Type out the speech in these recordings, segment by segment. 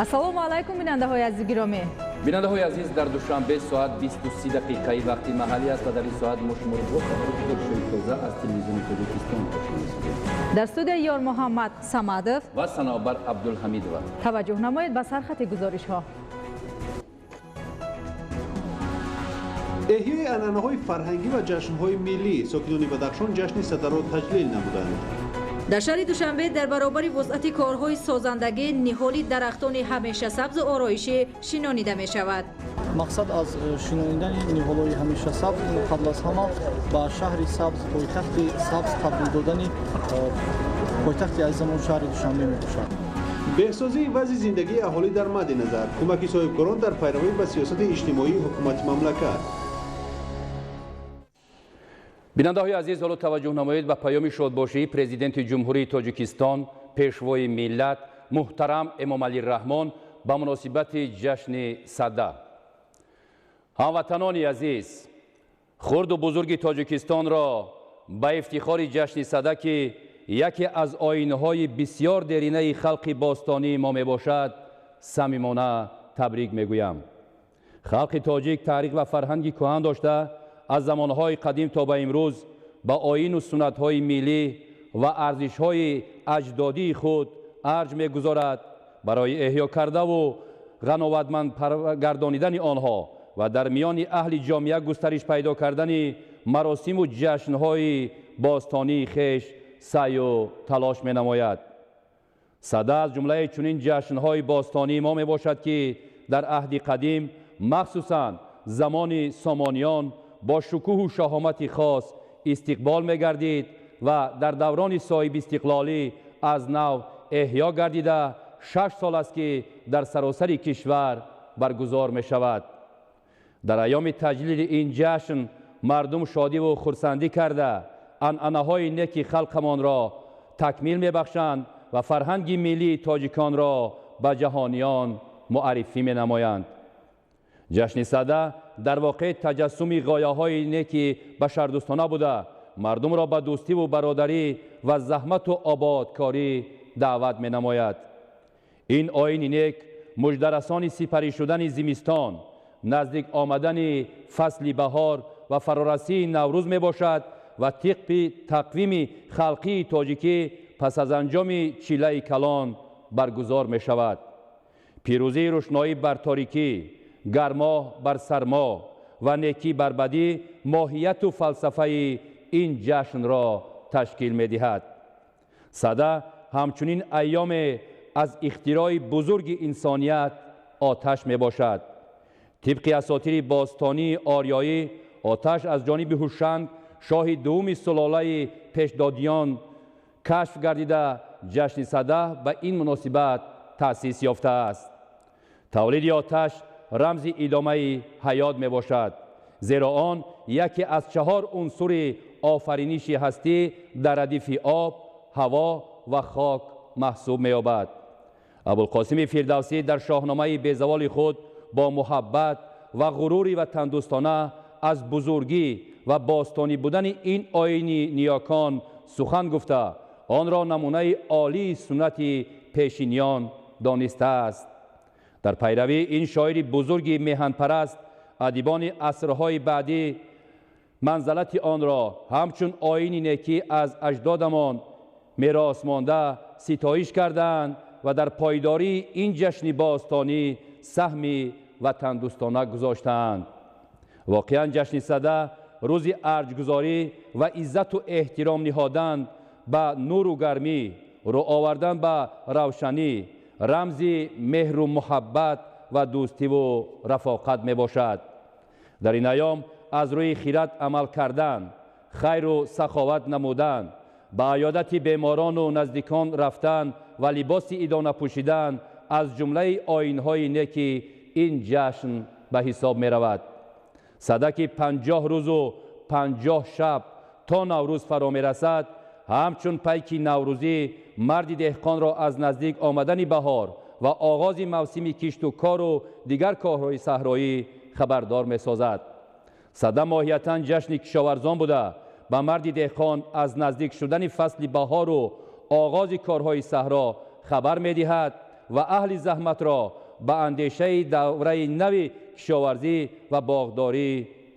Ассалому алайкум, бинандаҳои азизи гиромӣ. Бинандаҳои азиз, дар Душанбе соат 20:30 вақти маҳаллӣ аст ва дар ин соат мо шуморо бо хабару гузоришҳои тоза аз телевизиони Тоҷикистон ошно месозем. Дар студия Ёрмуҳаммад Самадов ва Санобар Абдулҳамидова. Таваҷҷӯҳ намоед ба сархати гузоришҳо. Эҳёи анъанаҳои фарҳангӣ ва ҷашнҳои миллӣ. Сокинони Бадахшон ҷашни Садаро таҷлил намуданд. Дар шаҳри Душанбе дар баробари вусъати корҳои созандагӣ ниҳоли дарахтони ҳамешасабзу ороишӣ шинонида мешавад. Мақсад аз шинонидани ниҳолҳои ҳамешасабз ин қабл аз ҳама ба шаҳри сабз, пойтахти сабз табдил додани пойтахти азизамон шаҳри Душанбе мебошад. Беҳсозии вазъи зиндагии аҳолӣ дар мадди назар, кӯмаки соҳибкорон дар пайравӣ ба сиёсати иҷтимоии ҳукумати мамлакат. Бинандаҳои азиз, ҳоло таваҷҷӯҳ намоед ба паёми шодбошии Президенти Ҷумҳурии Тоҷикистон, Пешвои миллат, муҳтарам Эмомалӣ Раҳмон ба муносибати ҷашни Сада. Ҳамватанони азиз, хурду бузурги Тоҷикистонро ба ифтихори ҷашни Сада, ки яке аз оинҳои бисёр деринаи халқи бостонии мо мебошад, самимона табрик мегӯям. Халқи тоҷик таърих ва фарҳанги кӯҳан дошта, аз замонҳои қадим то ба имрӯз ба оину суннатҳои миллӣ ва арзишҳои аҷдодии худ арҷ мегузорад. Барои эҳё кардаву ғановатманд гардонидани онҳо ва дар миёни аҳли ҷомеа густариш пайдо кардани маросиму ҷашнҳои бостонии хеш саъю талош менамояд. Сада аз ҷумлаи чунин ҷашнҳои бостонии мо мебошад, ки дар аҳди қадим, махсусан замони сомониён, бо шукӯҳу шаҳомати хос истиқбол мегардид ва дар даврони соҳибистиқлолӣ аз нав эҳё гардида 6 сол аст, ки дар саросари кишвар баргузор мешавад. Дар айёми таҷлили ин ҷашн мардум шодиву хурсандӣ карда, анъанаҳои неки халқамонро такмил мебахшанд ва фарҳанги миллии тоҷиконро ба ҷаҳониён муаррифӣ менамоянд. Ҷашни Сада дар воқеъ таҷассуми ғояҳои неки башардӯстона буда, мардумро ба дӯстиву бародарӣ ва заҳмату ободкорӣ даъват менамояд. Ин оини нек муждарасони сипарӣ шудани зимистон, наздик омадани фасли баҳор ва фарорасии Наврӯз мебошад ва тибқи тақвими халқии тоҷикӣ пас аз анҷоми чилаи калон баргузор мешавад. Пирӯзии рӯшноӣ бар торикӣ, гармо бар сармо ва некӣ бар бадӣ моҳияту фалсафаи ин ҷашнро ташкил медиҳад. Сада ҳамчунин айёме аз ихтирои бузурги инсоният оташ мебошад. Тибқи асотири бостонии ориёӣ, оташ аз ҷониби Ҳушанг, шоҳи дуввуми сулолаи пешдодиён, кашф гардида, ҷашни Сада ба ин муносибат таъсис ёфтааст. Тавлиди оташ рамзи идомаи ҳаёт мебошад, зеро он яке аз 4 унсури офариниши ҳастӣ дар радифи об, ҳаво ва хок маҳсуб меёбад. Абулқосими Фирдавсӣ дар шоҳномаи безаволи худ бо муҳаббат ва ғурури ватандӯстона аз бузургӣ ва бостонӣ будани ин оини ниёкон сухан гуфта, онро намунаи олии суннати пешиниён донистааст. Дар пайравии ин шоири бузурги меҳанпараст, адибони асрҳои баъдӣ манзалати онро ҳамчун оини некӣ аз аҷдодамон мерос монда ситоиш карданд ва дар пойдории ин ҷашни бостонӣ саҳми ватандӯстона гузоштаанд. Воқеан ҷашни Сада рӯзи арҷгузорӣ ва иззату эҳтиром ниҳодан ба нуру гармӣ, рӯ овардан ба равшанӣ, рамзи меҳру муҳаббат ва дӯстиву рафоқат мебошад. Дар ин айём аз рӯи хират амал кардан, хайру саховат намудан, ба аёдати беморону наздикон рафтан ва либоси идона пӯшидан аз ҷумлаи оинҳои неки ин ҷашн ба ҳисоб меравад. Сада ки 50 рӯзу 50 шаб то Наврӯз фаро мерасад, ҳамчун пайки наврӯзӣ марди деҳқонро аз наздик омадани баҳор ва оғози мавсими кишту кору дигар корҳои саҳроӣ хабардор месозад. Сада моҳиятан ҷашни кишоварзон буда, ба марди деҳқон аз наздик шудани фасли баҳору оғози корҳои саҳро хабар медиҳад. ва аҳли заҳматро ба андешаи давраи нави кишоварзӣ ва боғдорӣ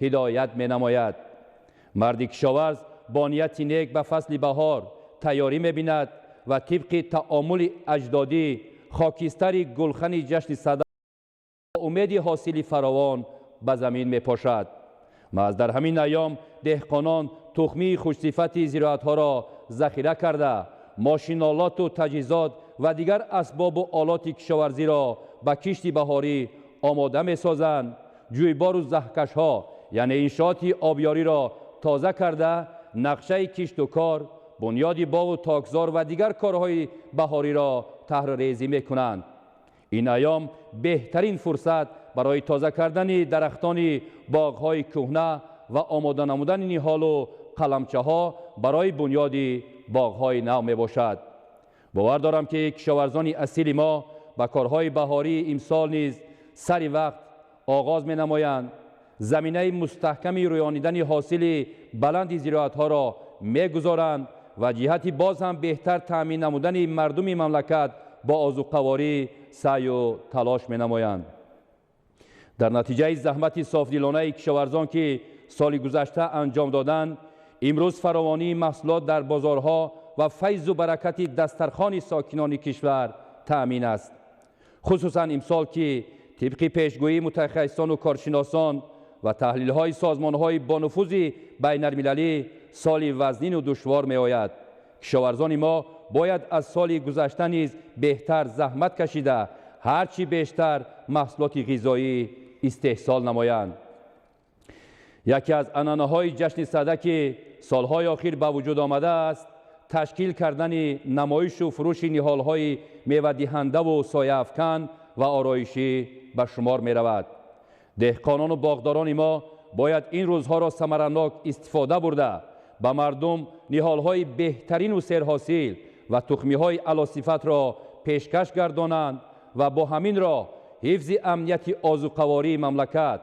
ҳидоят менамояд. Марди кишоварз бо нияти нек ба фасли баҳор тайёрӣ мебинад ва тибқи таомули аҷдодӣ хокистари гулхани ҷашни Сада бо умеди ҳосили фаровон ба замин мепошад. Маҳз дар ҳамин айём деҳқонон тухмии хушсифати зироатҳоро захира карда, мошинолоту таҷҳизот ва дигар асбобу олоти кишоварзиро ба кишти баҳорӣ омода месозанд, ҷӯйбору заҳкашҳо, яъне иншооти обёриро тоза карда, нақшаи кишту кор, бунёди боғу токзор ва дигар корҳои баҳориро таҳрирезӣ мекунанд. Ин айём беҳтарин фурсат барои тоза кардани дарахтони боғҳои кӯҳна ва омода намудани ниҳолу қаламчаҳо барои бунёди боғҳои нав мебошад. Бовар дорам, ки кишоварзони асили мо ба корҳои баҳории имсол низ сари вақт оғоз менамоянд, заминаи мустаҳками рӯёнидани ҳосили баланди зироатҳоро мегузоранд ва ҷиҳати боз ҳам беҳтар таъмин намудани мардуми мамлакат бо озуқаворӣ саъю талош менамоянд. Дар натиҷаи заҳмати софдилонаи кишоварзон, ки соли гузашта анҷом доданд, имрӯз фаровонии маҳсулот дар бозорҳо ва файзу баракати дастархони сокинони кишвар таъмин аст. Хусусан имсол, ки тибқи пешгӯии мутахассисону коршиносон ва таҳлилҳои созмонҳои бонуфузи байналмилалӣ соли вазнину душвор меояд, кишоварзони мо бояд аз соли гузашта низ беҳтар заҳмат кашида, ҳарчи бештар маҳсулоти ғизоӣ истеҳсол намоянд. Яке аз анъанаҳои ҷашни Сада, ки солҳои охир ба вуҷуд омадааст, ташкил кардани намоишу фурӯши ниҳолҳои мевадиҳандаву сояафкан ва ороишӣ ба шумор меравад. Деҳқонону боғдорони мо бояд ин рӯзҳоро самаранок истифода бурда, ба мардум ниҳолҳои беҳтарину серҳосил ва тухмиҳои аълосифатро пешкаш гардонанд ва бо ҳамин роҳ ҳифзи амнияти озуқавории мамлакат,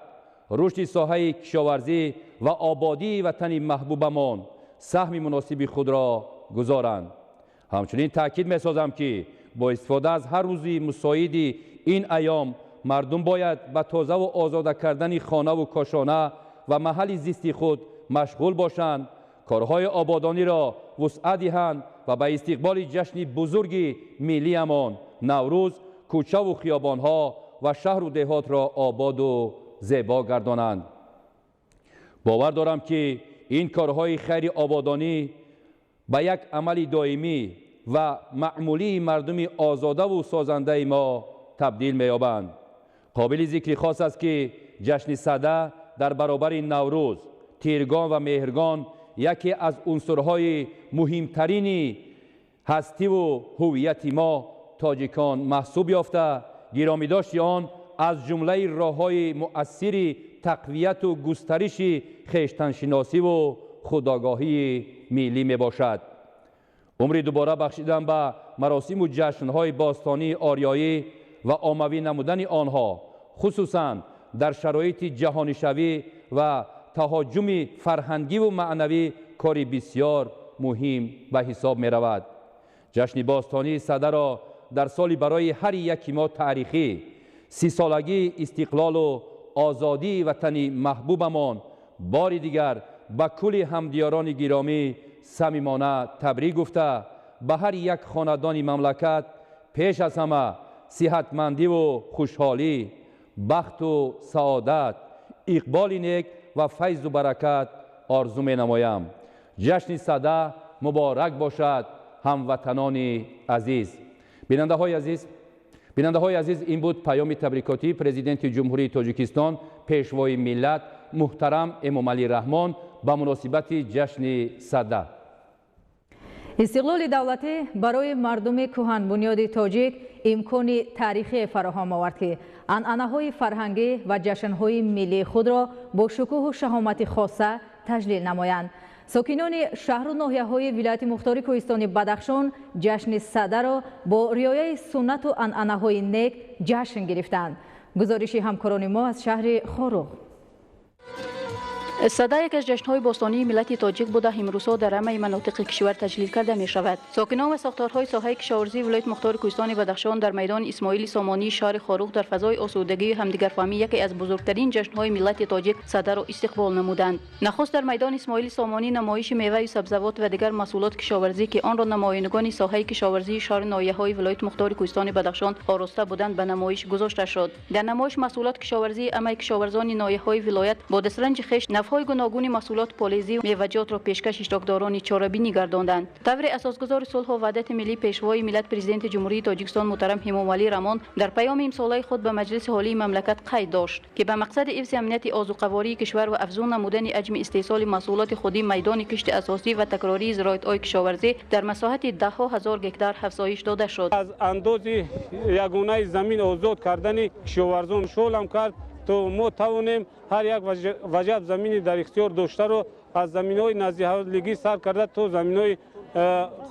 рушди соҳаи кишоварзӣ ва ободии ватани маҳбубамон саҳми муносиби худро гузоранд. Ҳамчунин таъкид месозам, ки бо истифода аз ҳар рӯзи мусоиди ин айём мардум бояд ба тозаву озода кардани хонаву кошона ва маҳалли зисти худ машғул бошанд, корҳои ободониро вусъат диҳанд ва ба истиқболи ҷашни бузурги миллиамон Наврӯз кӯчаву хиёбонҳо ва шаҳру деҳотро ободу зебо гардонанд. Бовар дорам, ки ин корҳои хайри ободонӣ ба як амали доимӣ ва маъмулии мардуми озодаву созандаи мо табдил меёбанд. Қобили зикри хос аст, ки ҷашни Сада дар баробари Наврӯз, Тиргон ва Меҳргон яке аз унсурҳои муҳимтарини ҳастиву ҳуввияти мо тоҷикон маҳсуб ёфта, гиромидошти он аз ҷумлаи роҳҳои муассири тақвияту густариши хештаншиносиву худогоҳии миллӣ мебошад. Умри дубора бахшидан ба маросиму ҷашнҳои бостонии ориёӣ ва оммавӣ намудани онҳо, хусусан дар шароити ҷаҳонишавӣ ва таҳоҷуми фарҳангиву маънавӣ, кори бисёр муҳим ба ҳисоб меравад. Ҷашни бостонии Садаро дар соли барои ҳар яки мо таърихӣ, 30-солагии истиқлолу озодии ватани маҳбубамон бори дигар ба кулли ҳамдиёрони гиромӣ самимона табрик гуфта, ба ҳар як хонадони мамлакат пеш аз ҳама сиҳатмандиву хушҳолӣ, бахту саодат, иқболи нек ва файзу баракат орзу менамоям. Ҷашни Сада муборак бошад, ҳамватанони азиз! Бинандаҳои азиз, ин буд паёми табрикотии Президенти Ҷумҳурии Тоҷикистон, Пешвои миллат муҳтарам Эмомалӣ Раҳмон ба муносибати ҷашни Сада. Истиқлоли давлатӣ барои мардуми кӯҳанбунёди тоҷик имкони таърихие фароҳам овард, ки анъанаҳои фарҳангӣ ва ҷашнҳои миллии худро бо шукӯҳу шаҳомати хоса таҷлил намоянд. Сокинони шаҳру ноҳияҳои вилояти мухтори кӯҳистони Бадахшон ҷашни Садаро бо риояи суннату анъанаҳои нек ҷашн гирифтанд. Гузориши ҳамкорони мо аз шаҳри Хоруғ. Сада яке аз ҷашнҳои бостонии миллати тоҷик буда, имрӯзҳо дар ҳамаи манотиқи кишвар таҷлил карда мешавад. Сокинон ва сохторҳои соҳаи кишоварзии вилояти мухтори Кӯҳистони Бадахшон дар майдони Исмоили Сомонии шаҳри Хоруғ дар фазои осудагию ҳамдигарфаҳмӣ яке аз бузургтарин ҷашнҳои миллати тоҷик Садаро истиқбол намуданд. Нахуст дар майдони Исмоили Сомонӣ намоиши меваю сабзавот ва дигар маҳсулоти кишоварзӣ, ки онро намояндагони соҳаи кишоварзии шаҳру ноҳияҳои вилояти мухтори Кӯҳистони Бадахшон ороста буданд, ба намоиш гузошта шуд. Дар намоиш маҳсулоти кишоварзии ҳамаи кишоварзони ноҳияҳои вилоят бо дастранҷи хеш навъҳои гуногуни маҳсулот, полезӣ, меваҷотро пешкаш иштирокдорони чорабинӣ гардонданд. Тавре асосгузори сулҳу ваҳдати миллӣ, Пешвои миллат, Президенти Ҷумҳурии Тоҷикистон муҳтарам Эмомалӣ Раҳмон дар паёми имсолаи худ ба Маҷлиси Олии мамлакат қайд дошт, ки ба мақсади ҳифзи амнияти озуқавории кишвар ва афзун намудани ҳаҷми истеҳсоли маҳсулоти худӣ, майдони кишти асосӣ ва такрории зироатҳои кишоварзӣ дар масоҳати даҳҳо ҳазор гектар афзоиш дода шуд. Аз андози ягонаи замин озод кардани кишоварзон шолам кард, то мо тавонем ҳар як ваҷаб замини дар ихтиёр доштаро аз заминҳои наздиҳавлигӣ сар карда то заминҳои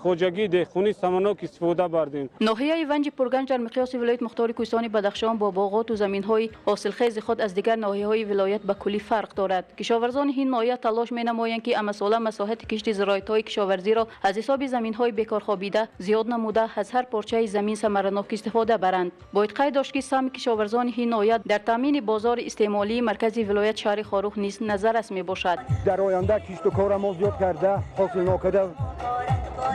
хоҷагии деҳқонӣ самарнок истифода бардем. Ноҳияи Ванҷи Пурганҷ дар миқёси вилояти мухтори Кӯҳистони Бадахшон бо боғоту заминҳои ҳосилхези худ аз дигар ноҳияҳои вилоят ба куллӣ фарқ дорад. Кишоварзони ин ноҳия талош менамоянд, ки ҳамасола масоҳати кишти зироатҳои кишоварзиро аз ҳисоби заминҳои бекорхобида зиёд намуда, аз ҳар порчаи замин самаранок истифода баранд. Бояд қайд дошт, ки саҳми кишоварзони ин ноҳия дар таъмини бозори истеъмолии маркази вилоят, шаҳри Хоруғ, низ назаррас мебошад. Дар оянда кишту кора мо зиёд карда, ҳосилнок карда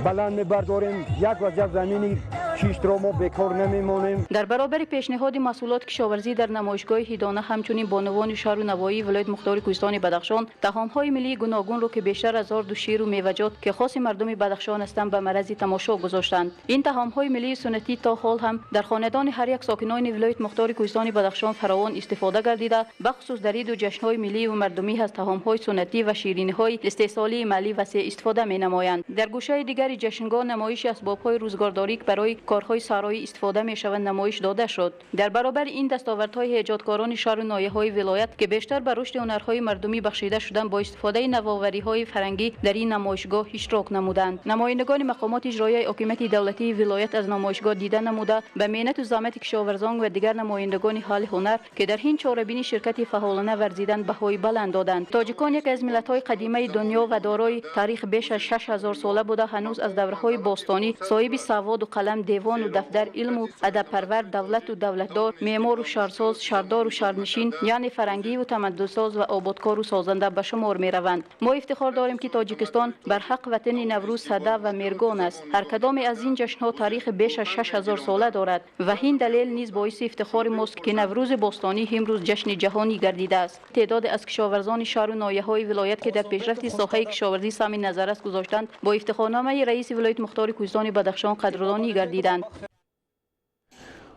баланд мебардорем, як ваҷаб замини киштро мо бекор намемонем. Дар баробари пешниҳоди маҳсулоти кишоварзӣ дар намоишгоҳи ҳидона, ҳамчунин бонувони шаҳру навоии вилояти мухтори Кӯҳистони Бадахшон таомҳои миллии гуногунро, ки бештар аз орду, ширу меваҷот, ки хоси мардуми Бадахшон ҳастанд, ба маррази тамошо гузоштанд. Ин таомҳои миллии суннатӣ то ҳол ҳам дар хонадони ҳар як сокинони вилояти мухтори Кӯҳистони Бадахшон фаровон истифода гардида, бахусус дар иду ҷашнҳои миллию мардумӣ аз таомҳои суннатӣ ва шириниҳои истеҳсолии маҳаллӣ васеъ истифода менамоянд. Дар гӯшаи дигари ҷашнгоҳ намоиши асбобҳои рӯзгордорӣ, ки барои корҳои саҳроӣ истифода мешаванд, намоиш дода шуд. Дар баробари ин, дастовардҳои эҷодкорони шаҳру ноҳияҳои вилоят, ки бештар ба рушди ҳунарҳои мардумӣ бахшида шуданд, бо истифодаи навовариҳои фарҳангӣ дар ин намоишгоҳ иштирок намуданд. Намояндагони мақомоти иҷроияи ҳокимияти давлатии вилоят аз намоишгоҳ дида намуда, ба меҳнату заҳмати кишоварзон ва дигар намояндагони аҳли ҳунар, ки дар ин чорабинӣ ширкати фаъолона варзиданд, баҳои баланд доданд. Тоҷикон яке аз миллатҳои қадимаи дунё ва дорои таърих беш аз 6000 сола буда, ҳанӯз аз давраҳои бостонӣ соҳиби саводу қалам, девону дафтар, илму адабпарвар, давлату давлатдор, меъмору шаҳрсоз, шаҳрдору шаҳрнишин, яъне фарҳангиву тамаддунсоз ва ободкору созанда ба шумор мераванд. Мо ифтихор дорем, ки Тоҷикистон барҳақ ватани Наврӯз, Сада ва Меҳргон аст. Ҳар кадоме аз ин ҷашнҳо таърихи беш аз 6000 сола дорад ва ин далел низ боиси ифтихори мост, ки Наврӯзи бостонӣ имрӯз ҷашни ҷаҳонӣ гардидааст. Теъдоде аз кишоварзони шаҳру ноҳияҳои вилоят, ки дар пешрафти соҳаи кишоварзӣ саҳми назаррас гузоштанд, бо ифтихорномаи раиси вилояти мухтори Кӯҳистони Бадахшон қадрдонӣ гардиданд.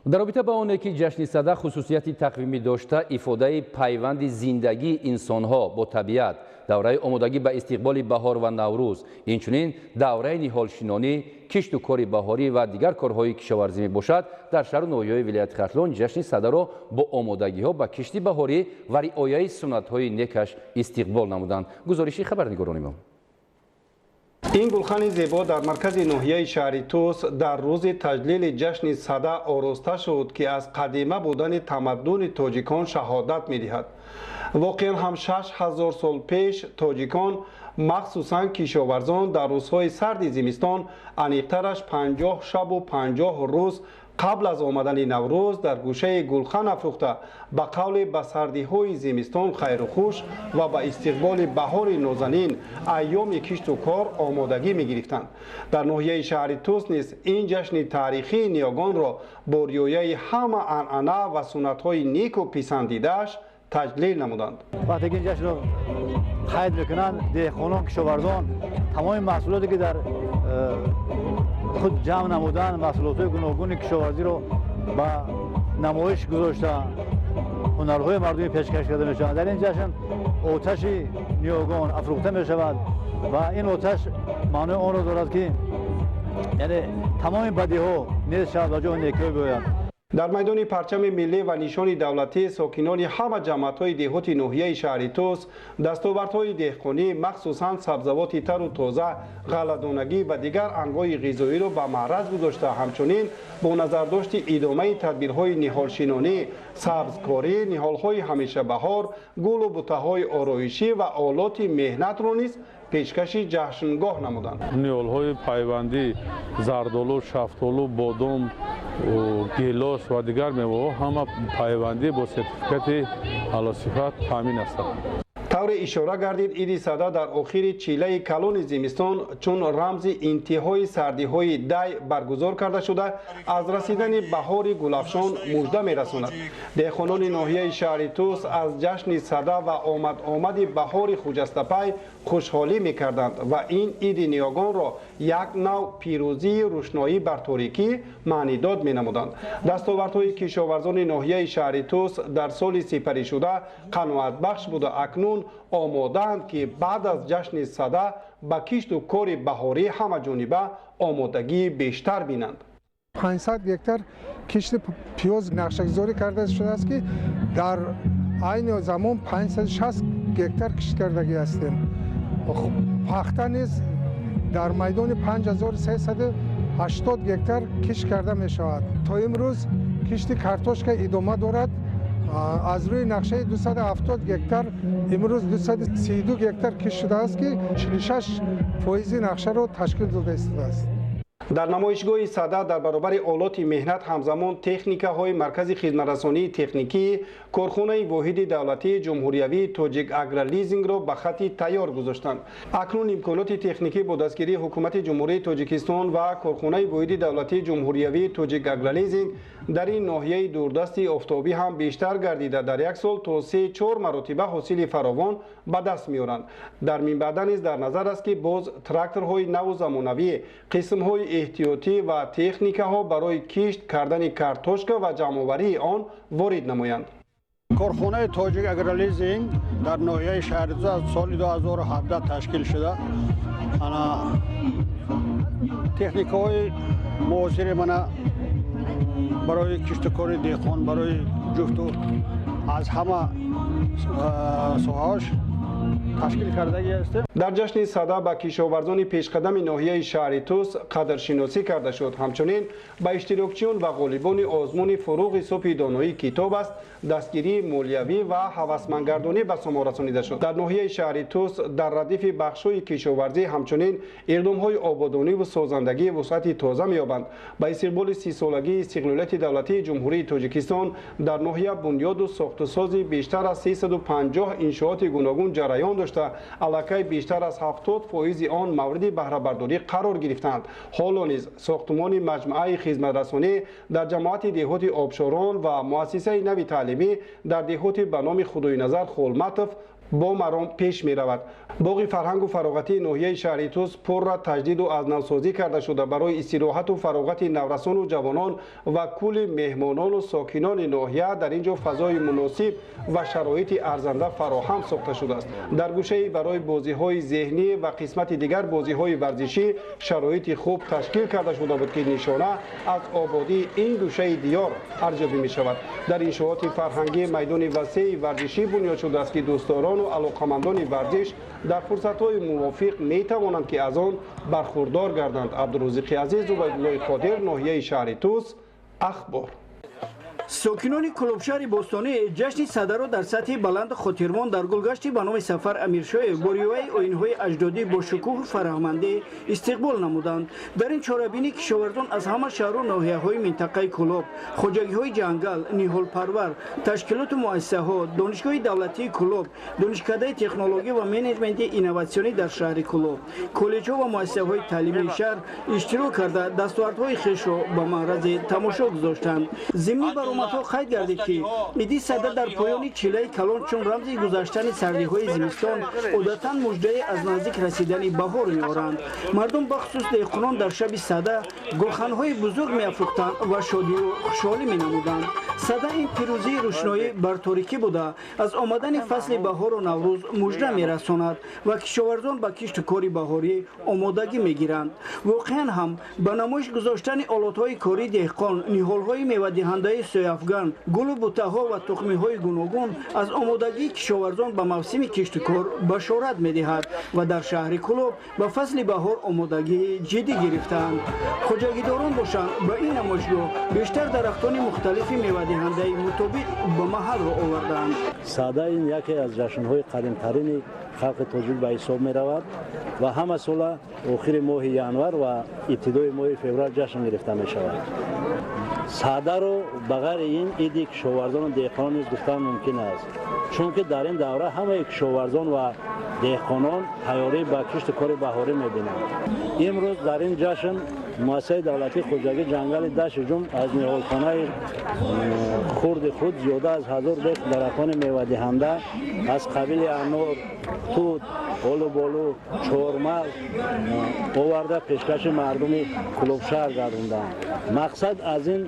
Дар робита ба оне ки ҷашни Сада хусусияти тақвимӣ дошта, ифодаи пайванди зиндагии инсонҳо бо табиат, давраи омодагӣ ба истиқболи баҳор ва Наврӯз, инчунин давраи ниҳолшинонӣ, кишту кори баҳорӣ ва дигар корҳои кишоварзӣ мебошад, дар шаҳру ноҳияҳои вилояти Хатлон ҷашни Садаро бо омодагиҳо ба кишти баҳорӣ ва риояи суннатҳои некаш истиқбол намуданд. Гузориши хабарнигорони мо. Ин гулхани зебо дар маркази ноҳияи шаҳри Тус дар рӯзи таҷлили ҷашни Сада ороста шуд, ки аз қадима будани тамаддуни тоҷикон шаҳодат медиҳад. Воқеан ҳам 6000 сол пеш тоҷикон, махсусан кишоварзон, дар рӯзҳои сарди зимистон, аниқтараш 50 шабу 50 рӯз қабл аз омадани Наврӯз, дар гӯшаи гулхан афрӯхта, ба қавли ба сардиҳои зимистон хайру хуш ва ба истиқболи баҳори нозанин, айёми кишту кор омодагӣ мегирифтанд. Дар ноҳияи шаҳри Тус низ ин ҷашни таърихии ниёгонро бо риояи ҳама анъана ва суннатҳои неку писандидааш таҷлил намуданд. Вақте ки ин ҷашнро қайд мекунанд, деҳқонон, кишоварзон тамоми маҳсулоте, ки дар худ ҷамъ намуданд, маҳсулотҳои гуногуни кишоварзиро ба намоиш гузошта, ҳунарҳои мардумӣ пешкаш карда мешаванд. Дар ин ҷашн оташи ниёгон афрӯхта мешавад ва ин оташ маънои онро дорад, ки яъне тамоми бадиҳо нест шавад ва ҷои некиҳо биёяд. Дар майдони парчами миллӣ ва нишони давлатӣ сокинони ҳама ҷамъиятҳои деҳоти ноҳияи шаҳри Тӯс дастовардҳои деҳқонӣ, махсусан сабзавоти тару тоза, ғалладонагӣ ва дигар анвои ғизоиро ба маъраз гузошта, ҳамчунин бо назардошти идомаи тадбирҳои ниҳолшинонӣ, сабзкорӣ, ниҳолҳои ҳамешабаҳор, гулу бутаҳои ороишӣ ва олоти меҳнатро низ пешкаши ҷашнгоҳ намуданд. Ниҳолҳои пайвандӣ, зардолу, шафтолу, бодом, гелос ва дигар меваҳо ҳама пайвандӣ бо сертификати аълосифат таъмин ҳастанд. Тавре ишора гардид, иди Сада дар охири чилаи калони зимистон чун рамзи интиҳои сардиҳои дай баргузор карда шуда, аз расидани баҳори гулафшон мужда мерасонад. Деҳқонони ноҳияи шаҳри Тӯс аз ҷашни Сада ва омад-омади баҳори хуҷастапай хушҳолӣ мекарданд ва ин иди ниёгонро як нав пирӯзии рӯшноӣ бар торикӣ маънидод менамуданд. Дастовардҳои кишоварзони ноҳияи шаҳри Тӯс дар соли сипаришуда қаноатбахш буда, акнун омодаанд, ки баъд аз ҷашни Сада ба кишту кори баҳорӣ ҳамаҷониба омодагии бештар бинанд. 500 гектар кишти пиёз нақшагузорӣ карда шудааст, ки дар айни замон 560 гектар кишт кардагӣ ҳастем. Пахта низ дар майдони 5380 гектар кишт карда мешавад. То имрӯз кишти картошка идома дорад. Аз рӯи нақшаи 270 гектар имрӯз 232 гектар кишт шудааст, ки 46% нақшаро ташкил дода истодааст. Дар намоишгоҳи Сада дар баробари олоти меҳнат ҳамзамон техникаҳои маркази хизматрасонии техникии корхонаи воҳиди давлатии ҷумҳуриявии Тоҷик Агролизингро ба хати тайёр гузоштанд. Акнун имконоти техникӣ бо дастгирии ҳукумати Ҷумҳурии Тоҷикистон ва корхонаи воҳиди давлатии ҷумҳуриявии Тоҷик Агролизинг дар ин ноҳияи дурдасти офтобӣ ҳам бештар гардида, дар як сол то 3-4 маротиба ҳосили фаровон ба даст меоранд. Дар минбаъда низ дар назар аст, ки боз тракторҳои наву замонавӣ, қисмҳои эҳтиётӣ ва техникаҳо барои кишт кардани картошка ва ҷамъоварии он ворид намоянд. Корхонаи Тоҷик Агролизинг дар ноҳияи шаҳри Тӯс аз соли 2017 ташкил шуда, ана техникаҳои муосири мана барои киштукори деҳқон, барои ҷуфту аз ҳама соҳаҳош ташкил кардагӣ ҳастем. Дар ҷашни Сада ба кишоварзони пешқадами ноҳияи шаҳри Тӯс қадршиносӣ карда шуд. Ҳамчунин ба иштирокчиён ва ғолибони озмуни «Фуруғи субҳи доноӣ китоб аст» дастгирии молиявӣ ва ҳавасмандгардонӣ ба само расонида шуд. Дар ноҳияи шаҳри Тӯс дар радифи бахшҳои кишоварзӣ ҳамчунин иқдомҳои ободониву созандагӣ вусъати тоза меёбанд. Ба истиқболи 30-солагии истиқлолияти давлатии Ҷумҳурии Тоҷикистон дар ноҳия бунёду сохтусози бештар аз 350 иншооти гуногун ҷараён дошта, аллакай бештар аз 70% он мавриди баҳрабардорӣ қарор гирифтаанд. Ҳоло низ сохтумони маҷмӯаи хизматрасонӣ дар ҷамоати деҳоти Обшорон ва муассисаи нави таълимӣ дар деҳоти ба номи Худоиназар Холматов бо маром пеш меравад. Боғи фарҳангу фароғатии ноҳияи шаҳри Тӯс пурра таҷдиду аз навсозӣ карда шуда, барои истироҳату фароғати наврасону ҷавонон ва кулли меҳмонону сокинони ноҳия дар ин ҷо фазои муносиб ва шароити арзанда фароҳам сохта шудааст. Дар гӯшаи барои бозиҳои зеҳнӣ ва қисмати дигар бозиҳои варзишӣ шароити хуб ташкил карда шуда буд, ки нишона аз ободии ин гӯшаи диёр арзёбӣ мешавад. Дар иншооти фарҳангӣ майдони васеи варзишӣ бунёд шудааст, ки дӯстдорону алоқамандони варзиш дар фурсатҳои мувофиқ метавонанд, ки аз он бархурдор гарданд. Абдурӯзиқи Азиз, Убайдуллои Қодир, ноҳияи шаҳри Тӯс, Ахбор. Сокинони Кӯлобшаҳри бостонӣ ҷашни Садаро дар сатҳи баланду хотирмон дар гулгашти ба номи Сафар Амиршоев бо риояи оинҳои аҷдодӣ бо шукӯҳу фараҳмандӣ истиқбол намуданд. Дар ин чорабинӣ кишоварзон аз ҳама шаҳру ноҳияҳои минтақаи Кӯлоб, хоҷагиҳои ҷангал, ниҳолпарвар, ташкилоту муассисаҳо, Донишгоҳи давлатии Кӯлоб, Донишкадаи технологӣ ва менеҷменти инноватсионӣ дар шаҳри Кӯлоб, коллеҷҳо ва муассисаҳои таълимии шаҳр иштирок карда, дастовардҳои хешро ба маърази тамошо гузоштанд. Зимни баромадҳо қайд гардид, ки иди Сада дар поёни чилаи калон чун рамзи гузаштани сардиҳои зимистон одатан муждаи аз наздик расидани баҳор меоранд. Мардум, бахусус деҳқонон, дар шаби Сада гулханҳои бузург меафрӯхтанд ва шодию хушҳолӣ менамуданд. Сада ин пирӯзии рӯшноӣ бар торикӣ буда, аз омадани фасли баҳору Наврӯз мужда мерасонад ва кишоварзон ба кишту кори баҳорӣ омодагӣ мегиранд. Воқеан ҳам ба намоиш гузоштани олотҳои кории деҳқон, ниҳолҳои мевадиҳандаи сояфган, гулу бутаҳо ва тухмиҳои гуногун аз омодагии кишоварзон ба мавсими киштукор башорат медиҳад ва дар шаҳри Кӯлоб ба фасли баҳор омодагии ҷиддӣ гирифтаанд. Хоҷагидорон бошанд, ба ин намоишгоҳ бештар дарахтони мухталифи мевадиҳандаи мутобиқ ба маҳалро овардаанд. Сада ин яке аз ҷашнҳои қадимтарини халқи тоҷик ба ҳисоб меравад ва ҳама сола охири моҳи январ ва ибтидои моҳи феврал ҷашн гирифта мешавад. Садаро ба ғайри ин иди кишоварзону деҳқонон низ гуфтан мумкин аст, чунки дар ин давра ҳамаи кишоварзон ва деҳқонон тайёрӣ ба кишту кори баҳорӣ мебинанд. Имрӯз дар ин ҷашн муассисаи давлатии хоҷагии ҷангали Дашти Ҷум аз ниҳолхонаи хурди худ зиёда аз 1000 бех дарахтони мевадиҳанда аз қабили анор, тут, олуболу, чормағз оварда пешкаши мардуми Кӯлобшаҳр гардонданд. Мақсад аз ин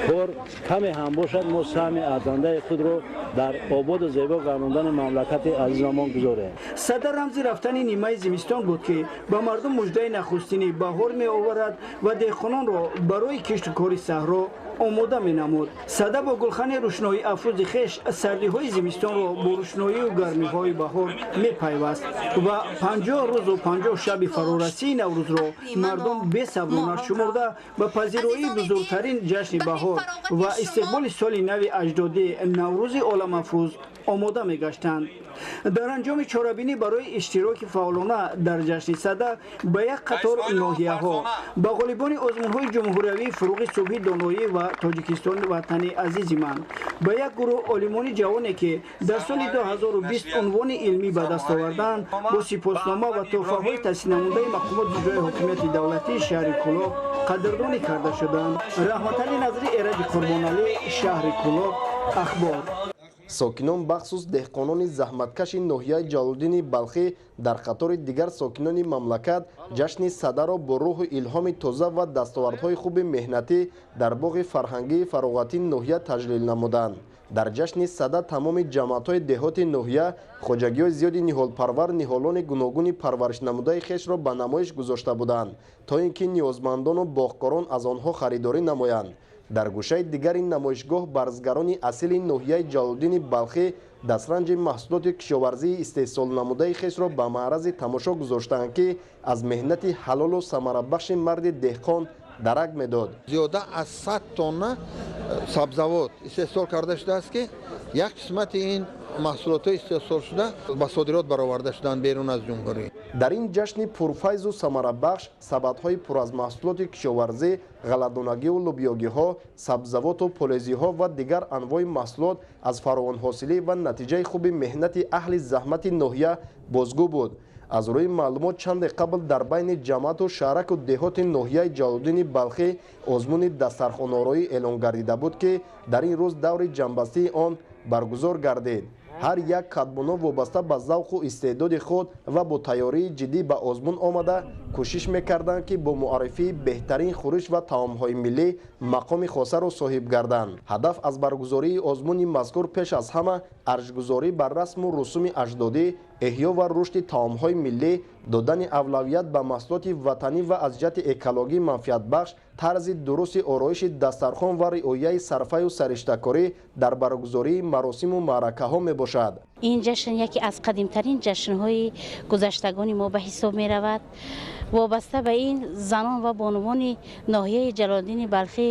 кор каме ҳам бошад, мо саҳми арзандаи худро дар ободу зебо гардондани мамлакати азизамон гузорем. Сада рамзи рафтани нимаи зимистон буд, ки ба мардум муждаи нахустини баҳор меоварад ва деҳқононро барои кишту кори саҳро омода менамуд. Сада бо гулхани рӯшноӣ афрӯзи хеш сардиҳои зимистонро бо рӯшноию гармиҳои баҳор мепайваст ва 50 рӯзу 50 шаби фарорасии Наврӯзро мардум бесаброна шумурда ба пазироии бузургтарин ҷашни баҳор ва истиқболи соли нави аҷдодӣ Наврӯзи оламафрӯз омода мегаштанд. Дар анҷоми чорабинӣ барои иштироки фаъолона дар ҷашни Сада ба як қатор ноҳияҳо ба ғолибони озмунҳои ҷумҳуриявии «Фуруғи субҳи доноӣ» ва «Тоҷикистон ватани азизи ман», ба як гурӯҳ олимони ҷавоне, ки дар соли 2020 унвони илмӣ ба даст оварданд, бо сипоснома ва тӯҳфаҳои таҳсилнамудаи мақомоти иҷрои ҳокимияти давлатии шаҳри Кӯлоб қадрдонӣ карда шуданд. Раҳматали Назри, Эраҷи Қурбоналӣ, шаҳри Кӯлоб, Ахбор. Сокинон, бахсус деҳқонони заҳматкаши ноҳияи Ҷалолиддини Балхӣ, дар қатори дигар сокинони мамлакат ҷашни Садаро бо рӯҳу илҳоми тоза ва дастовардҳои хуби меҳнатӣ дар боғи фарҳангии фароғатии ноҳия таҷлил намуданд. Дар ҷашни Сада тамоми ҷамоатҳои деҳоти ноҳия хоҷагиҳои зиёди ниҳолпарвар ниҳолони гуногуни парваришнамудаи хешро ба намоиш гузошта буданд, то ин ки ниёзмандону боғкорон аз онҳо харидорӣ намоянд. Дар гӯшаи дигари намоишгоҳ барзгарони асили ноҳияи Ҷалолиддини Балхӣ дастранҷи маҳсулоти кишоварзии истеҳсолнамудаи хешро ба маърази тамошо гузоштаанд, ки аз меҳнати ҳалолу самарабахши марди деҳқон дарак медод. Зиёда аз 100 тонна сабзавот истеҳсол карда шудааст, ки як қисмати ин маҳсулотҳои истеҳсолшуда ба содирот бароварда шуданд берун аз ҷумҳурӣ. Дар ин ҷашни пурфайзу самарабахш сабадҳои пур аз маҳсулоти кишоварзӣ, ғалладонагиву лӯбиёгиҳо, сабзавоту полезиҳо ва дигар анвои маҳсулот аз фаровонҳосилӣ ва натиҷаи хуби меҳнати аҳли заҳмати ноҳия бозгӯ буд. Аз рӯи маълумот, чанде қабл дар байни ҷамоату шаҳраку деҳоти ноҳияи Ҷалолиддини Балхӣ озмуни дастархонороӣ эълон гардида буд, ки дар ин рӯз даври ҷамъбастии он баргузор гардид. Ҳар як кадбоно вобаста ба завқу истеъдоди худ ва бо тайёрии ҷиддӣ ба озмун омада кӯшиш мекарданд, ки бо муаррифии беҳтарин хӯриш ва таомҳои миллӣ мақоми хосаро соҳиб гарданд. Ҳадаф аз баргузории озмуни мазкур пеш аз ҳама арҷгузорӣ бар расму русуми аҷдодӣ, эҳё ва рушди таомҳои миллӣ, додани авлавият ба маҳсулоти ватанӣ ва аз ҷиҳати экологӣ манфиатбахш, тарзи дурусти ороиши дастархон ва риояи сарфаю сариштакорӣ дар баргузории маросиму маъракаҳо мебошад. Ин ҷашн яке аз қадимтарин ҷашнҳои гузаштагони мо ба ҳисоб меравад. Вобаста ба ин занон ва бонувони ноҳияи Ҷалолиддини Балхӣ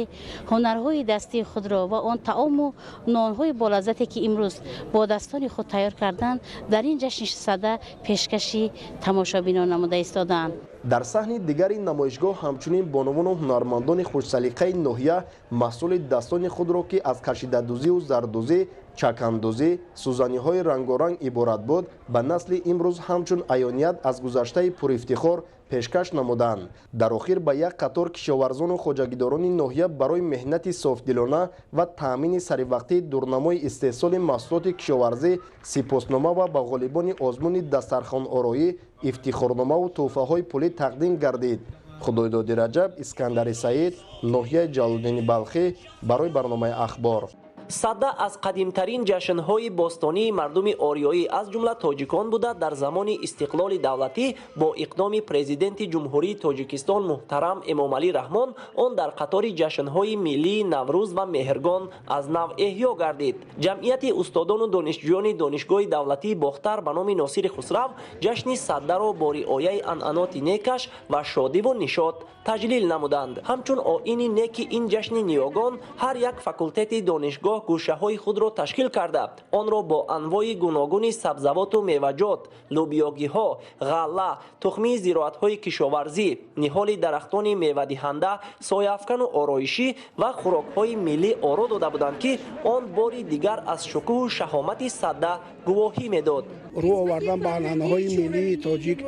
ҳунарҳои дастии худро ва он таому нонҳои болаззате, ки имрӯз бо дастони худ тайёр карданд, дар ин ҷашни Сада пешкаши тамошобинон намуда истодаанд. Дар саҳни дигари намоишгоҳ ҳамчунин бонувону ҳунармандони хушсалиқаи ноҳия маҳсули дастони худро, ки аз кашидадӯзию зардӯзӣ, чакандӯзӣ, сӯзаниҳои рангоранг иборат буд, ба насли имрӯз ҳамчун аёният аз гузаштаи пурифтихор пешкаш намуданд. Дар охир ба як қатор кишоварзону хоҷагидорони ноҳия барои меҳнати софдилона ва таъмини саривақтии дурнамои истеҳсоли маҳсулоти кишоварзӣ сипоснома ва ба ғолибони озмуни дастархонороӣ ифтихорномаву тӯҳфаҳои пулӣ тақдим гардид. Худойдоди Раҷаб, Искандари Саид, ноҳияи Ҷалолиддини Балхӣ барои барномаи Ахбор. Сада аз қадимтарин ҷашнҳои бостонии мардуми ориёӣ, аз ҷумла тоҷикон буда, дар замони истиқлоли давлатӣ бо иқдоми Президенти Ҷумҳурии Тоҷикистон муҳтарам Эмомалӣ Раҳмон он дар қатори ҷашнҳои миллии Наврӯз ва Меҳргон аз нав эҳё гардид. Ҷамъияти устодону донишҷӯёни Донишгоҳи давлатии Бохтар ба номи Носири Хусрав ҷашни Садаро бо риояи анъаноти некаш ва шодиву нишот таҷлил намуданд. Ҳамчун оини неки ин ҷашни ниёгон, ҳар як факултети донишгоҳ гӯшаҳои худро ташкил карда, онро бо анвои гуногуни сабзавоту меваҷот, лӯбиёгиҳо, ғалла, тухмии зироатҳои кишоварзӣ, ниҳоли дарахтони мевадиҳанда, сояафкану ороишӣ ва хӯрокҳои миллӣ оро дода буданд, ки он бори дигар аз шукӯҳу шаҳомати Сада гувоҳӣ медод. Рӯ овардан ба анъанаҳои миллии тоҷик,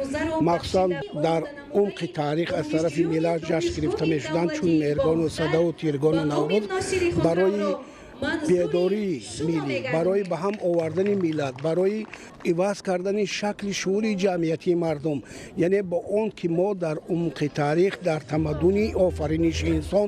махсусан дар умқи таърих аз тарафи миллат ҷашн гирифта мешуданд, чун Меҳргону Садаву Тиргону Наврӯз, барои бедории миллӣ, барои ба ҳам овардани миллат, барои иваз кардани шакли шуури ҷамъиятии мардум, яъне бо он ки мо дар умқи таърих, дар тамаддуни офариниши инсон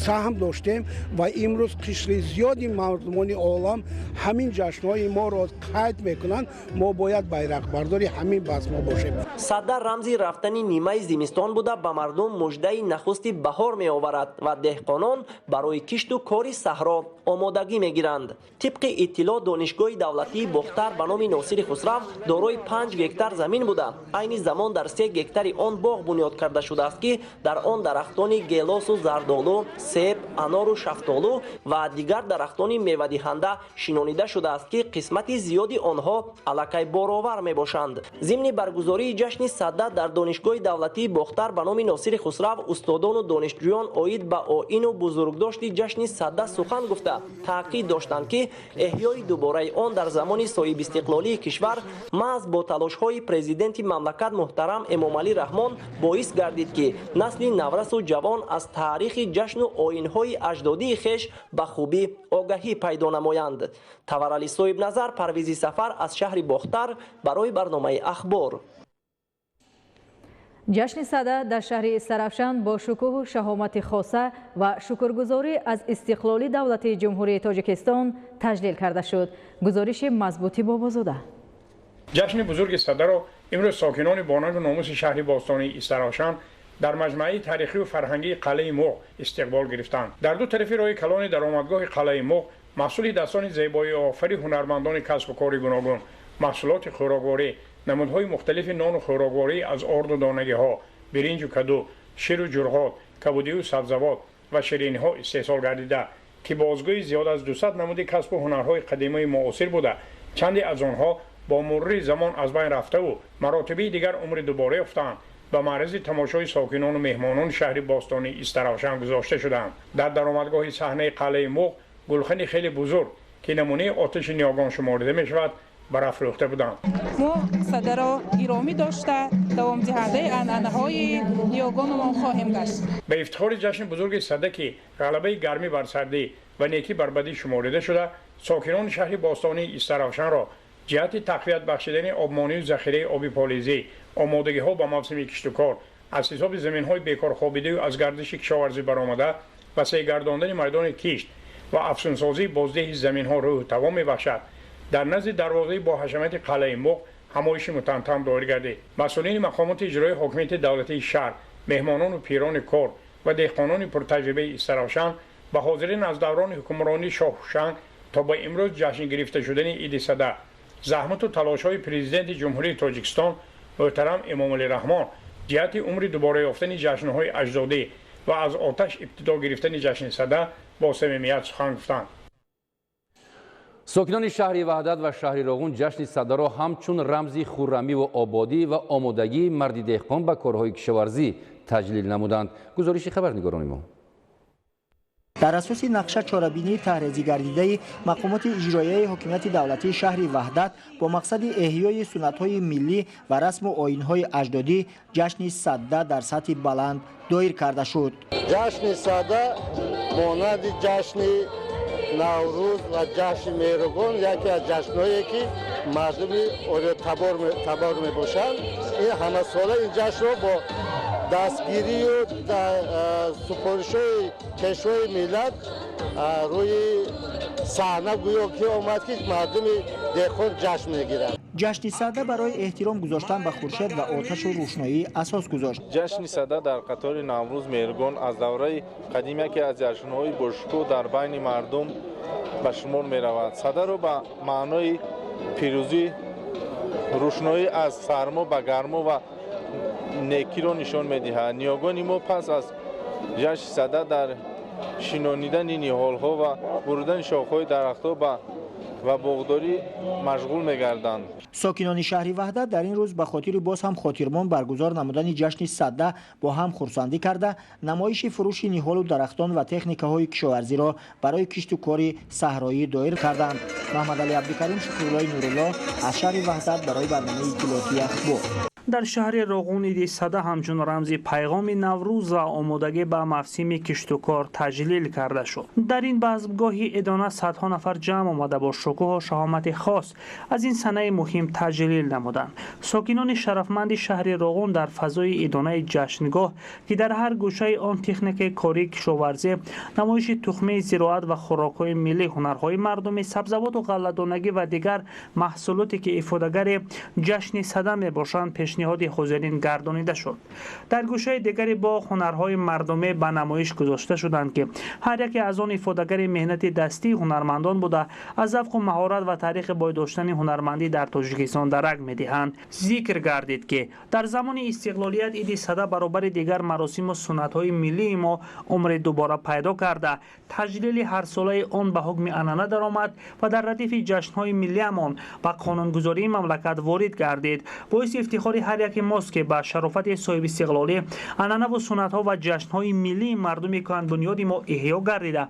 саҳм доштем ва имрӯз қишри зиёди мардумони олам ҳамин ҷашнҳои моро қайд мекунанд, мо бояд байрақбардори ҳамин базмҳо бошем. Сада рамзи рафтани нимаи зимистон буда, ба мардум муждаи нахусти баҳор меоварад ва деҳқонон барои кишту кори саҳро омодагӣ мегиранд. Тибқи иттилоъ, Донишгоҳи давлатии Бохтар ба номи Носири Хусрав дорои 5 гектар замин буда, айни замон дар 3 гектари он боғ бунёд карда шудааст, ки дар он дарахтони гелосу зардолу, себ, анору шафтолу ва дигар дарахтони мевадиҳанда шинонида шудааст, ки қисмати зиёди онҳо аллакай боровар мебошанд. Зимни баргузории ҷашни Сада дар Донишгоҳи давлатии Бохтар ба номи Носири Хусрав устодону донишҷӯён оид ба оину бузургдошти ҷашни Сада сухан гуфта, таъкид доштанд, ки эҳёи дубораи он дар замони соҳибистиқлолии кишвар маҳз бо талошҳои Президенти мамлакат муҳтарам Эмомалӣ Раҳмон боис гардид, ки насли наврасу ҷавон аз таърихи ҷашну оинҳои аҷдодии хеш ба хубӣ огаҳӣ пайдо намоянд. Таварали Соҳибназар, Парвизи Сафар аз шаҳри Бохтар барои барномаи Ахбор. Ҷашни Сада дар шаҳри Истаравшан бо шукӯҳу шаҳомати хоса ва шукргузорӣ аз истиқлоли давлати Ҷумҳурии Тоҷикистон таҷлил карда шуд. Гузориши Мазбути Бобозода. Ҷашни бузурги Садаро имрӯз сокинони бонангу номуси шаҳри бостонии Истаравшан дар маҷмӯаи таърихию фарҳангии қалъаи Муғ истиқбол гирифтанд. Дар ду тарафи роҳи калони даромадгоҳи қалъаи Муғ маҳсули дастони зебоиофари ҳунармандони касбу кори гуногун, маҳсулоти хӯрокворӣ, намудҳои мухталифи нону хӯрокворӣ аз орду донагиҳо, биринҷу каду, ширу ҷурғот, кабудию сабзавот ва шириниҳо истеҳсол гардида, ки бозгӯи зиёд аз 200 намуди касбу ҳунарҳои қадимаи муосир буда, чанде аз онҳо бо мурури замон аз байн рафтаву маротибии дигар умри дубора ёфтаанд, ба маърези тамошои сокинону меҳмонони шаҳри бостонии Истаравшан гузошта шудаанд. Дар даромадгоҳи саҳнаи қалъаи Муғ гулхани хеле бузург, ки намунаи оташи ниёгон шуморида мешавад, барафрӯхта буданд. Мо Садаро гиромӣ дошта, давомдиҳандаи анъанаҳои ниёгонамон хоҳем гашт. Ба ифтихори ҷашни бузурги Сада, ки ғалабаи гармӣ бар сардӣ ва некӣ бар бадӣ шуморида шуда, сокинони шаҳри бостонии Истаравшанро ҷиҳати тақвият бахшидани обмонию захираи оби полизӣ, омодагиҳо ба мавсими киштукор аз ҳисоби заминҳои бекорхобидаю аз гардиши кишоварзӣ баромада, васеъгардондани майдони кишт ва афсунсозии боздиҳи заминҳо рӯҳу тавон мебахшад. Дар назди дарвозаи бо ҳашамати қалъаи Муғ ҳамоиши мутантан доир гардид. Масъулини мақомоти иҷроии ҳокимияти давлатии шаҳр, меҳмонону пирони кор ва деҳқонони пуртаҷрибаи Истаравшан ба ҳозирин аз даврони ҳукмронии шоҳ Ҳушанг то ба имрӯз ҷашн гирифта шудани иди Сада, заҳмату талошҳои Президенти Ҷумҳурии Тоҷикистон муҳтарам Эмомалӣ Раҳмон ҷиҳати умри дубора ёфтани ҷашнҳои аҷдодӣ ва аз оташ ибтидо гирифтани ҷашни Сада бо самимият сухан гуфтанд. Сокинони шаҳри Ваҳдат ва шаҳри Роғун ҷашни Садаро ҳамчун рамзи хуррамиву ободӣ ва омодагии марди деҳқон ба корҳои кишоварзӣ таҷлил намуданд. Гузориши хабарнигорони мо. Дар асоси нақша чорабинии таҳрезигардидаи мақомоти иҷроияи ҳокимияти давлатии шаҳри Ваҳдат бо мақсади эҳёи суннатҳои миллӣ ва расму оинҳои аҷдодӣ ҷашни Сада дар сатҳи баланд доир карда шуд. Ҷашни Сада монанди ҷашни Наврӯз ва ҷашни Меҳргон яке аз ҷашнҳое ки мардуми ориётабор мебошанд. Ин ҳамасола ин ҷашнро бо Дастгирию супоришҳои Пешвои миллат рӯи саҳна гӯё ки омад, ки мардуми деҳқон ҷашн мегиранд. Ҷашни Сада барои эҳтиром гузоштан ба хуршед ва оташу рӯшноӣ асос гузошт. Ҷашни Сада дар қатори Наврӯз, Меҳргон аз давраи қадим яке аз ҷашнҳои бошукӯҳ дар байни мардум ба шумор меравад. Садаро ба маънои пирӯзӣ, рӯшноӣ аз сармо ба гармо ва некиро нишон медиҳад. Ниёгони мо пас аз ҷашни Сада дар шинонидани ниҳолҳо ва буридани шохҳои дарахтҳо ва боғдорӣ машғул мегарданд. Сокинони шаҳри Ваҳдат дар ин рӯз ба хотири боз ҳам хотирмон баргузор намудани ҷашни Сада бо ҳам хурсандӣ карда, намоиши фурӯши ниҳолу дарахтон ва техникаҳои кишоварзиро барои кишту кори саҳроӣ доир карданд. Маҳмадалӣ Абдукарим, Шукруллои Нурулло аз шаҳри Ваҳдат барои барномаи иттилоотии Ахбор. Дар шаҳри Роғун иди Сада ҳамчун рамзи пайғоми Наврӯз ва омодагӣ ба мавсими киштукор таҷлил карда шуд. Дар ин базмгоҳи идона садҳо нафар ҷамъ омада, бо шукӯҳу шаҳомати хос аз ин санаи муҳим таҷлил намуданд. Сокинони шарафманди шаҳри Роғун дар фазои идонаи ҷашнгоҳ, ки дар ҳар гӯшаи он техникаи кории кишоварзӣ, намоиши тухмии зироат ва хӯрокҳои миллӣ, ҳунарҳои мардумӣ, сабзавоту ғалладонагӣ ва дигар маҳсулоте ки ифодагари ҷашни Сада мебошанд, пешниҳоди ҳозирин гардонида шуд. Дар гӯшаи дигари боғ ҳунарҳои мардумӣ ба намоиш гузошта шуданд, ки ҳар яке аз он ифодагари меҳнати дастии ҳунармандон буда, аз завқу маҳорат ва таърихи бой доштани ҳунармандӣ дар Тоҷикистон дарак медиҳанд. Зикр гардид, ки дар замони истиқлолият иди Сада баробари дигар маросиму суннатҳои миллии мо умри дубора пайдо карда, таҷлили ҳарсолаи он ба ҳукми анъана даромад ва дар радифи ҷашнҳои миллиамон ба қонунгузории мамлакат ворид гардид. Боиси ифтихори ҳар яке мост, ки ба шарофати соҳибистиқлолӣ анъанаву суннатҳо ва ҷашнҳои миллии мардуми кӯҳанбунёди мо эҳё гардида,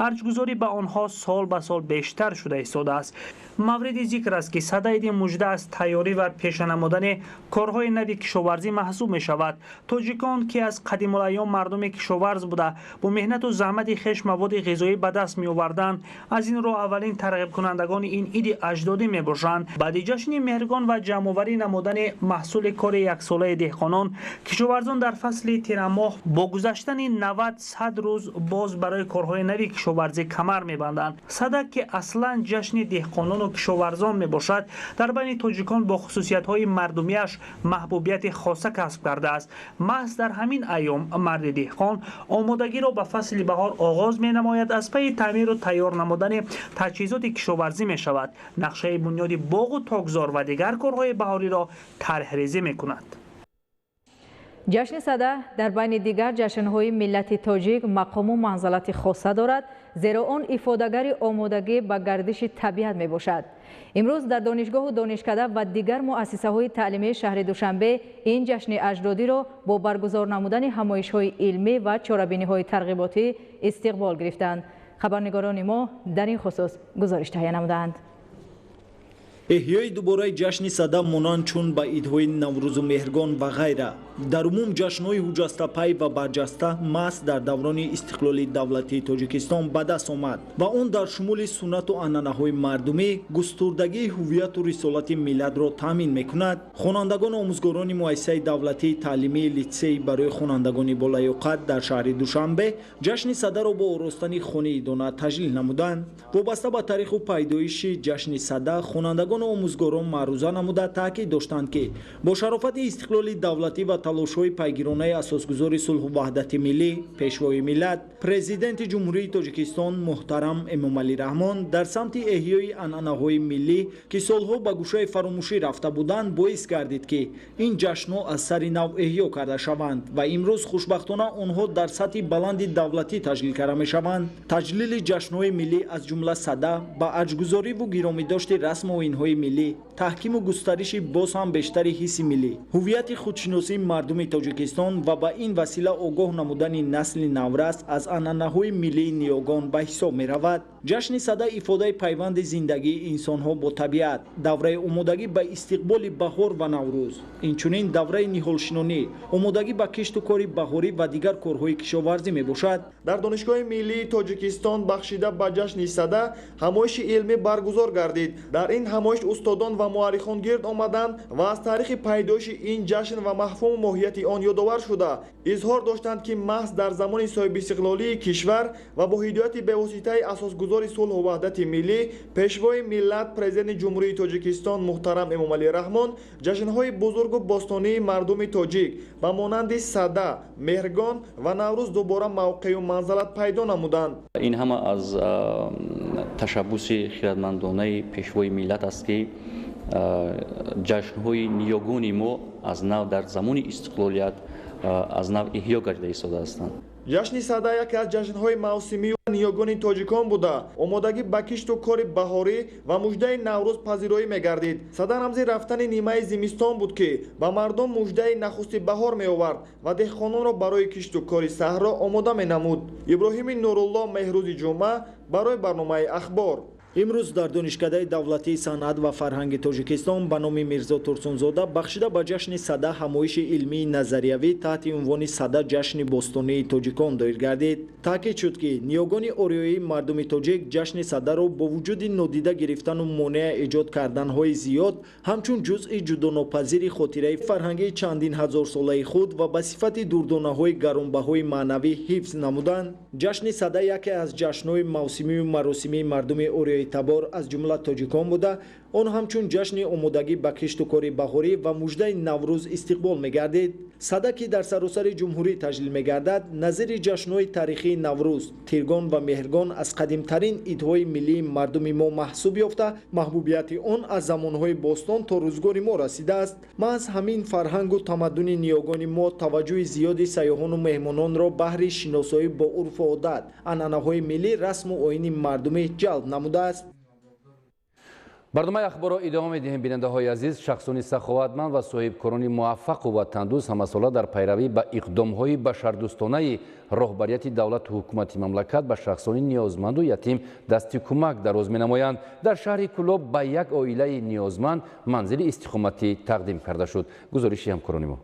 арҷгузорӣ ба онҳо сол ба сол бештар шуда истодааст. Мавриди зикр аст, ки Сада иди мужда аз тайёрӣ ва пеша намудани корҳои нави кишоварзӣ маҳсуб мешавад. Тоҷикон, ки аз қадимулайём мардуми кишоварз буда, бо меҳнату заҳмати хеш маводи ғизоӣ ба даст меоварданд, аз ин рӯ аввалин тарғибкунандагони ин иди аҷдодӣ мебошанд. Баъди ҷашни Меҳргон ва ҷамъоварӣ намудани маҳсули кори яксолаи деҳқонон, кишоварзон дар фасли тирамоҳ бо гузаштани 90-100 рӯз боз барои корҳои нави кишоварзӣ камар мебанданд. Сада, ки аслан ҷашни деҳқонону кишоварзон мебошад, дар байни тоҷикон бо хусусиятҳои мардумиаш маҳбубияти хоса касб кардааст. Маҳз дар ҳамин айём марди деҳқон омодагиро ба фасли баҳор оғоз менамояд, аз пайи таъмиру тайёр намудани таҷҳизоти кишоварзӣ мешавад, нақшаи бунёди боғу токзор ва дигар корҳои баҳориро тарҳрезӣ мекунад. Ҷашни Сада дар байни дигар ҷашнҳои миллати тоҷик мақому манзалати хоса дорад, зеро он ифодагари омодагӣ ба гардиши табиат мебошад. Имрӯз дар донишгоҳу донишкада ва дигар муассисаҳои таълимии шаҳри Душанбе ин ҷашни аҷдодиро бо баргузор намудани ҳамоишҳои илмӣ ва чорабиниҳои тарғиботӣ истиқбол гирифтанд. Хабарнигорони мо дар ин хусус гузориш таҳия намуданд. Эҳёи дубораи ҷашни Сада монанд чун ба идҳои Наврӯзу Меҳргон ва ғайра, дар умум ҷашнҳои ҳуҷҷастапай ва барҷаста маҳз дар даврони истиқлоли давлатии Тоҷикистон ба даст омад ва он дар шумули суннату анъанаҳои мардумӣ густурдагии ҳуввияту рисолати миллатро таъмин мекунад. Хонандагону омӯзгорони муассисаи давлатии таълимии литсей барои хонандагони болаёқат дар шаҳри Душанбе ҷашни Садаро бо оростани хони идона таҷлил намуданд. Вобаста ба таъриху пайдоиши ҷашни Сада хонандагону омӯзгорон маъруза намуда таъкид доштанд, ки бо шарофати истиқлоли давлатӣ ва талошҳои пайгиронаи асосгузори сулҳу ваҳдати миллӣ, Пешвои миллат, Президенти Ҷумҳурии Тоҷикистон муҳтарам Эмомалӣ Раҳмон дар самти эҳёи анъанаҳои миллӣ, ки солҳо ба гӯшаи фаромӯшӣ рафта буданд, боис гардид, ки ин ҷашнҳо аз сари нав эҳё карда шаванд ва имрӯз хушбахтона онҳо дар сатҳи баланди давлатӣ таҷлил карда мешаванд. Таҷлили ҷашнҳои миллӣ, аз ҷумла Сада, ба арҷгузориву гиромидошти расму оинҳои миллӣ, таҳкиму густариши боз ҳам бештари ҳисси миллӣ, ҳуввияти худшиносии мардуми Тоҷикистон ва ба ин васила огоҳ намудани насли наврас аз анъанаҳои миллии ниёгон ба ҳисоб меравад. Ҷашни Сада ифодаи пайванди зиндагии инсонҳо бо табиат, давраи омодагӣ ба истиқболи баҳор ва Наврӯз, инчунин давраи ниҳолшинонӣ, омодагӣ ба кишту кори баҳорӣ ва дигар корҳои кишоварзӣ мебошад. Дар Донишгоҳи миллии Тоҷикистон бахшида ба ҷашни Сада ҳамоиши илмӣ баргузор гардид. Дар ин ҳамоиш устодон ва ва муаррихон гирд омаданд ва аз таърихи пайдоиши ин ҷашн ва мафҳуму моҳияти он ёдовар шуда, изҳор доштанд, ки маҳз дар замони соҳибистиқлолии кишвар ва бо ҳидояти бевоситаи асосгузори сулҳу ваҳдати миллӣ, пешвои миллат, Президенти Ҷумҳурии Тоҷикистон муҳтарам Эмомалӣ Раҳмон ҷашнҳои бузургу бостонии мардуми тоҷик ба монанди Сада, Меҳргон ва Наврӯз дубора мавқею манзалат пайдо намуданд. Ин ҳама аз ташаббуси хиратмандонаи пешвои миллат аст, ки ҷашнҳои ниёгони мо аз нав дар замони истиқлолият аз нав эҳё гардида истода ҳастанд. Ҷашни Сада яке аз ҷашнҳои мавсимию ниёгони тоҷикон буда, омодагӣ ба кишту кори баҳорӣ ва муждаи Наврӯз пазироӣ мегардид. Сада рамзи рафтани нимаи зимистон буд, ки ба мардум муждаи нахусти баҳор меовард ва деҳқононро барои кишту кори саҳро омода менамуд. Иброҳими Нурулло, Меҳрӯзи Ҷумъа, барои барномаи Ахбор. Имрӯз дар Донишкадаи давлатии санъат ва фарҳанги Тоҷикистон ба номи Мирзо Турсунзода бахшида ба ҷашни Сада ҳамоиши илмии назариявӣ таҳти унвони «Сада ҷашни бостонии тоҷикон» доир гардид. Таъкид шуд, ки ниёгони ориёии мардуми тоҷик ҷашни Садаро бо вуҷуди нодида гирифтану монеа эҷод карданҳои зиёд ҳамчун ҷузъи ҷудонопазири хотираи фарҳангии чандин ҳазорсолаи худ ва ба сифати дурдонаҳои гаронбаҳои маънавӣ ҳифз намуданд. Ҷашни Сада яке аз ҷашнҳои мавсимию маросимии мардуми ориёи табор, аз ҷумла тоҷикон буда, он ҳамчун ҷашни омодагӣ ба кишту кори баҳорӣ ва муждаи Наврӯз истиқбол мегардид. Сада, ки дар саросари ҷумҳурӣ таҷлил мегардад, назири ҷашнҳои таърихии Наврӯз, Тиргон ва Меҳргон аз қадимтарин идҳои миллии мардуми мо маҳсуб ёфта, маҳбубияти он аз замонҳои бостон то рӯзгори мо расидааст. Маҳз ҳамин фарҳангу тамаддуни ниёгони мо таваҷҷӯҳи зиёди сайёҳону меҳмононро баҳри шиносоӣ бо урфу одат, анъанаҳои миллӣ, расму оини мардумӣ ҷалб намудааст. Барномаи Ахборро идома медиҳем. Бинандаҳои азиз, шахсони саховатманд ва соҳибкорони муваффақу ватандӯст ҳамасола дар пайравӣ ба иқдомҳои башардӯстонаи роҳбарияти давлату ҳукумати мамлакат ба шахсони ниёзманду ятим дасти кӯмак дароз менамоянд. Дар шаҳри Кӯлоб ба як оилаи ниёзманд манзили истиқоматӣ тақдим карда шуд. Гузориши ҳамкорони мо.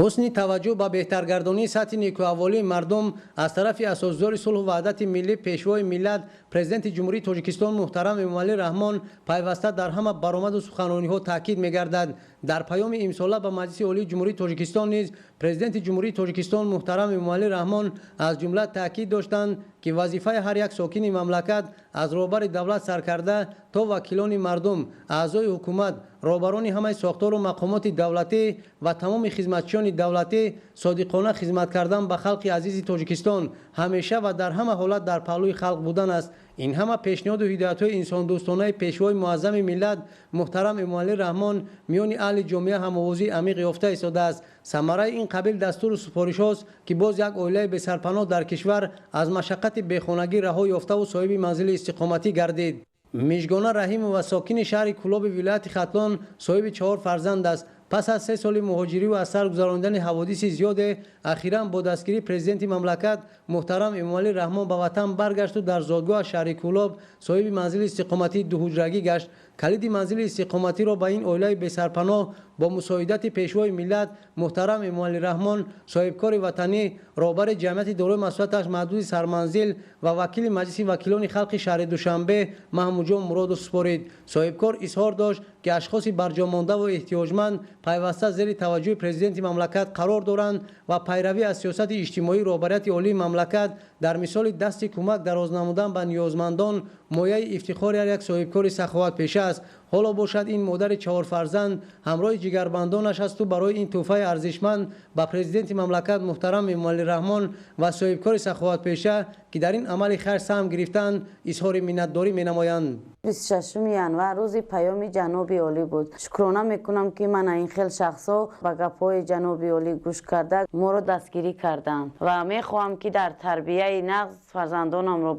Ҳусни таваҷҷӯҳ ба беҳтаргардонии сатҳи некӯаҳволии мардум аз тарафи асосгузори сулҳу ваҳдати миллӣ, пешвои миллат, Президенти Ҷумҳурии Тоҷикистон муҳтарам Эмомалӣ Раҳмон пайваста дар ҳама баромаду суханрониҳо таъкид мегардад. Дар паёми имсола ба Маҷлиси Олии Ҷумҳурии Тоҷикистон низ Президенти Ҷумҳурии Тоҷикистон муҳтарам Эмомалӣ Раҳмон аз ҷумла таъкид доштанд, ки вазифаи ҳар як сокини мамлакат аз роҳбари давлат саркарда то вакилони мардум, аъзои ҳукумат, роҳбарони ҳамаи сохтору мақомоти давлатӣ ва тамоми хизматчиёни давлатӣ содиқона хизмат кардан ба халқи азизи Тоҷикистон, ҳамеша ва дар ҳама ҳолат дар паҳлӯи халқ будан аст. Ин ҳама пешниҳоду ҳидоятҳои инсондӯстонаи пешвои муаззами миллат муҳтарам Эмомалӣ Раҳмон миёни аҳли ҷомеа ҳамовозии амиқ ёфта истодааст. Самараи ин қабил дастуру супоришҳост, ки боз як оилаи бесарпаноҳ дар кишвар аз машаққати бехонагӣ раҳо ёфтаву соҳиби манзили истиқоматӣ гардид. Мижгона Раҳимова, сокини шаҳри Кӯлоби вилояти Хатлон, соҳиби 4 фарзанд аст. Пас аз 3 соли муҳоҷирӣ ва аз сар гузарондани ҳаводиси зиёде, ахиран бо дастгирии президенти мамлакат муҳтарам Эмомалӣ Раҳмон ба ватан баргашту дар зодгоҳ шаҳри Кӯлоб соҳиби манзили истиқоматии дуҳуҷрагӣ гашт. Калиди манзили истиқоматиро ба ин оилаи бесарпаноҳ бо мусоидати пешвои миллат муҳтарам Эмомалӣ Раҳмон, соҳибкори ватанӣ, роҳбари ҷамъияти дорои масъулияташ маҳдуди «Сарманзил» ва вакили Маҷлиси вакилони халқи шаҳри Душанбе Маҳмудҷон Муродов супорид. Соҳибкор изҳор дошт, ки ашхоси барҷомондаву эҳтиёҷманд пайваста зери таваҷҷӯҳи президенти мамлакат қарор доранд ва пайравӣ аз сиёсати иҷтимоии роҳбарияти олии мамлакат дар мисоли дасти кӯмак дароз намудан ба ниёзмандон мояи ифтихори ҳар як соҳибкори саховатпеша аст. Ҳоло бошад, ин модари 4 фарзанд ҳамроҳи ҷигарбандонаш асту барои ин тӯҳфаи арзишманд ба президенти мамлакат муҳтарам Эмомалӣ Раҳмон ва соҳибкори саховатпеша, ки дар ин амали хайр саҳм гирифтаанд, изҳори миннатдорӣ менамоянд. 26 январ рӯзи паёми ҷаноби олӣ буд. Шукрона мекунам, ки ман ин хел шахсҳо ба гапҳои ҷаноби олӣ гӯш карда моро дастгирӣ карданд ва мехоҳам, ки дар тарбияи нағз фарзандонамро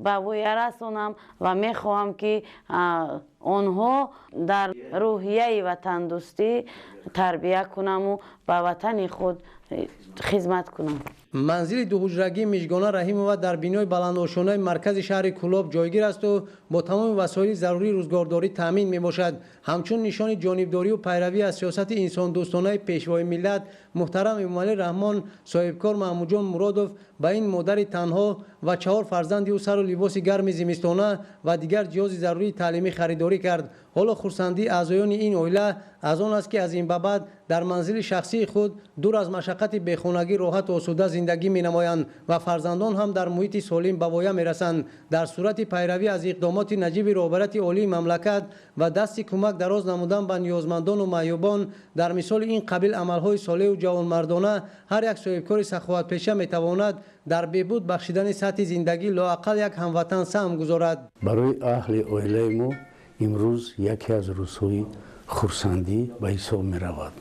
ба воя расонам ва мехоҳам, ки онҳо дар рӯҳияи ватандӯстӣ Тарбия кунаму ба ватани худ хизмат кунам. Манзили дуҳуҷрагии Мижгона Раҳимова дар бинои баландошонаи маркази шаҳри Кӯлоб ҷойгир асту бо тамоми васоили зарурии рӯзгордорӣ таъмин мебошад. Ҳамчун нишони ҷонибдорию пайравӣ аз сиёсати инсондӯстонаи Пешвои миллат муҳтарам Эмомалӣ Раҳмон, соҳибкор Маҳмудҷон Муродов ба ин модари танҳо ва 4 фарзанди ӯ сару либоси гарми зимистона ва дигар ҷиҳози зарурии таълимӣ харидорӣ кард. Ҳоло хурсандии аъзоёни ин оила аз он аст, ки аз ин ба баъд дар манзили шахсии худ дур аз машаққати бехонагӣ роҳату осуда зиндагӣ менамоянд ва фарзандон ҳам дар муҳити солим ба воя мерасанд. Дар сурати пайравӣ аз иқдомоти наҷиби роҳбарияти олии мамлакат ва дасти кӯмак дароз намудан ба ниёзмандону маъюбон, дар мисоли ин қабил амалҳои солеҳу ҷавонмардона ҳар як соҳибкори саховатпеша метавонад дар беҳбуд бахшидани сатҳи зиндагӣ лоақал як ҳамватан саҳм гузорад. Барои аҳли оилаи мо имрӯз яке аз рӯзҳои хурсандӣ ба ҳисоб меравад,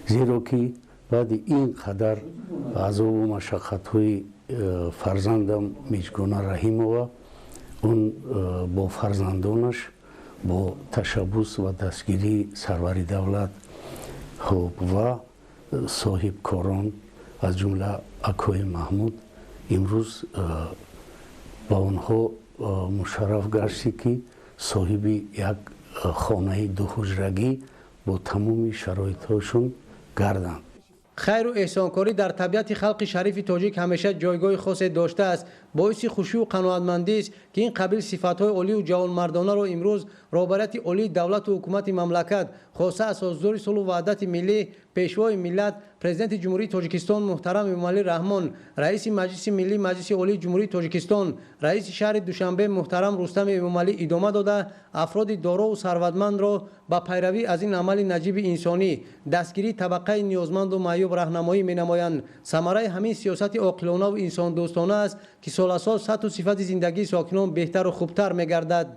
зеро ки баъди ин қадар азобу машаққатҳои фарзандам Мижгона Раҳимова, он бо фарзандонаш бо ташаббус ва дастгирии сарвари давлат хуб ва соҳибкорон, аз ҷумла акои Маҳмуд, имрӯз ба онҳо мушарраф гаштӣ, ки соҳиби як хонаи дуҳуҷрагӣ бо тамоми шароитҳошон гарданд. Хайру эҳсонкорӣ дар табиати халқи шарифи тоҷик ҳамеша ҷойгоҳи хосе доштааст. Боиси хушию қаноатмандист, ки ин қабил сифатҳои олию ҷавонмардонаро имрӯз роҳбарияти олии давлату ҳукумати мамлакат, хоса асосгузори сулҳу ваҳдати миллӣ, Пешвои миллат, Президенти Ҷумҳурии Тоҷикистон муҳтарам Эмомалӣ Раҳмон, раиси Маҷлиси Миллӣ Маҷлиси Олии Ҷумҳурии Тоҷикистон, раиси шаҳри Душанбе муҳтарам Рустами Эмомалӣ идома дода, афроди дорову сарватмандро ба пайравӣ аз ин амали наҷиби инсонӣ, дастгирии табақаи ниёзманду маъюб раҳнамоӣ менамоянд. Самараи ҳамин сиёсати оқилонаву инсондӯстона аст, ки сол аз сол сатҳу сифати зиндагии сокинон беҳтару хубтар мегардад.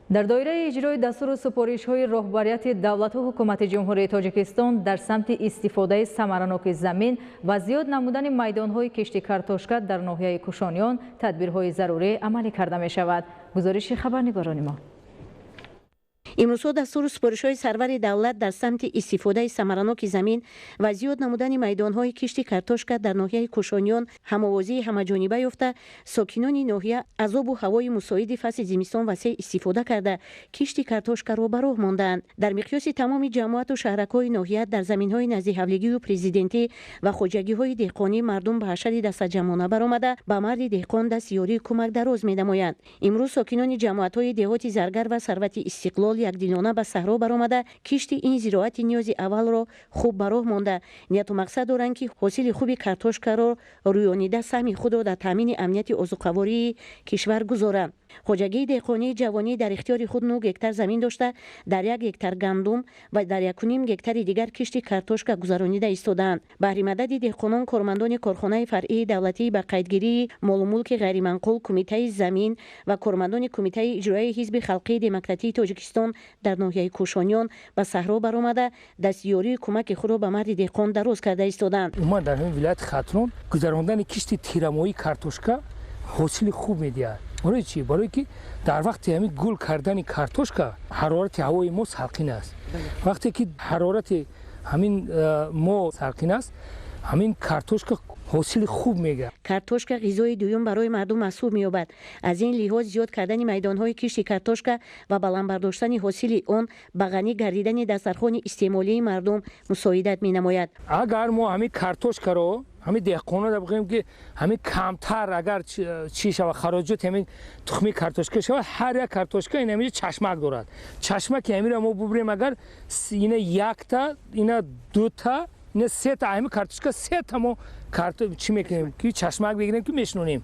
Дар доираи иҷрои дастуру супоришҳои роҳбарияти давлату ҳукумати Ҷумҳурии Тоҷикистон дар самти истифодаи самараноки замин ва зиёд намудани майдонҳои кишти картошка дар ноҳияи Кушониён тадбирҳои зарурӣ амалӣ карда мешавад. Гузориши хабарнигорони мо. Имрӯзҳо дастуру супоришҳои сарвари давлат дар самти истифодаи самараноки замин ва зиёд намудани майдонҳои кишти картошка дар ноҳияи Кушониён ҳамовозии ҳамаҷониба ёфта, сокинони ноҳия аз обу ҳавои мусоиди фасли зимистон васеъ истифода карда, кишти картошкаро ба роҳ мондаанд. Дар миқёси тамоми ҷамоату шаҳракҳои ноҳия дар заминҳои наздиҳавлигию президентӣ ва хоҷагиҳои деҳқонӣ мардум ба ҳашари дастаҷамъона баромада, ба марди деҳқон даст ёрии кӯмак дароз менамоянд. Имрӯз сокинони ҷамоатҳои деҳоти Заргар ва Сарвати Истиқлол якдилона ба саҳро баромада, кишти ин зироати ниёзи аввалро хуб ба роҳ монда, нияту мақсад доранд, ки ҳосили хуби картошкаро рӯёнида, саҳми худро дар таъмини амнияти озуқавории кишвар гузоранд. Хоҷагии деҳқонии ҷавонӣ дар ихтиёри худ 9 гектар замин дошта, дар 1 гектар гандум ва дар 1,5 гектари дигар кишти картошка гузаронида истодаанд. Баҳри мадади деҳқонон кормандони корхонаи фаръии давлатии ба қайдгирии молу мулки ғайриманқул, Кумитаи замин ва кормандони Кумитаи иҷроияи Ҳизби халқии демократии Тоҷикистон дар ноҳияи Кушониён ба саҳро баромада, дастёрии кӯмаки худро ба марди деҳқон дароз карда истодаанд. Умуман дар ҳамин вилояти Хатлон гузарондани кишти тирамоҳии картошка ҳосили хуб медиҳад. Барои чӣ? Барои ки дар вақти ҳамин гул кардани картошка ҳарорати ҳавои мо салқин аст. Вақте ки ҳарорати ҳамин мо салқин аст, ҳамин картошка ҳосили хуб мегирад. Картошка ғизои дуюм барои мардум маҳсуб меёбад. Аз ин лиҳоз зиёд кардани майдонҳои кишти картошка ва баланд бардоштани ҳосили он ба ғанӣ гардидани дастархони истеъмолии мардум мусоидат менамояд. Агар мо ҳамин картошкаро ҳамин деҳқонро бигӯем, ки ҳамин камтар агар чӣ шавад, хароҷот ҳамин тухми картошка шавад, ҳар як картошка ин ҳаминҷо чашмак дорад. Чашмаки ҳаминро мо бубирем, агар ина якта, ина дута, ина сета, ҳамин картошка сета мо чӣ мекунем, ки чашмак бигирем, ки мешинонем.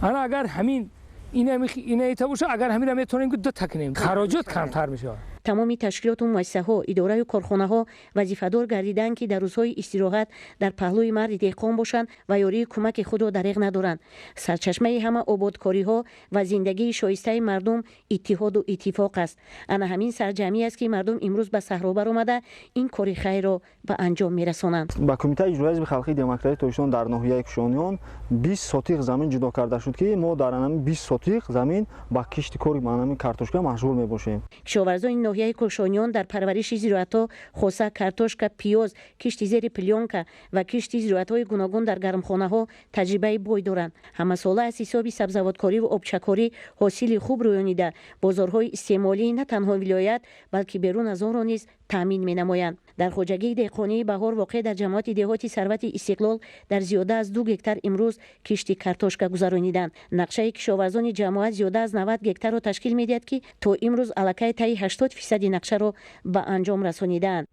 Ана агар ҳамин ина ита бошад, агар ҳаминро метавонем, ки дута кунем, хароҷот камтар мешавад. Тамоми ташкилоту муассисаҳо, идораю корхонаҳо вазифадор гардиданд, ки дар рӯзҳои истироҳат дар паҳлӯи марди деҳқон бошанд ва ёрии кӯмаки худро дареғ надоранд. Сарчашмаи ҳама ободкориҳо ва зиндагии шоистаи мардум иттиҳоду иттифоқ аст. Ана ҳамин сарҷамъӣ аст, ки мардум имрӯз ба саҳро баромада, ин кори хайрро ба анҷом мерасонанд. Ба Кумитаи иҷроияи Ҳизби халқии демократии Тоҷикистон дар ноҳияи Кушониён 20 сотиқ замин ҷудо карда шуд, ки мо дар анами 20 сотиқ замин ба кишти кори анами картошка машғул мебошем. Кишоварзони ноҳияи Кӯшониён дар парвариши зироатҳо, хоса картошка, пиёз, кишти зери плёнка ва кишти зироатҳои гуногун дар гармхонаҳо таҷрибаи бой доранд. Ҳамасола аз ҳисоби сабзавоткорӣ ва обчакорӣ ҳосили хуб рӯёнида, бозорҳои истеъмолии на танҳо вилоят, балки берун аз онро низ таъмин менамоянд. Дар хоҷагии деҳқонии Баҳор, воқеъ дар ҷамоати деҳоти Сарвати Истиқлол, дар зиёда аз 2 гектар имрӯз кишти картошка гузарониданд. Нақшаи кишоварзони ҷамоат зиёда аз 90 гектарро ташкил медиҳад, ки то имрӯз аллакай таи 80% нақшаро ба анҷом расонидаанд.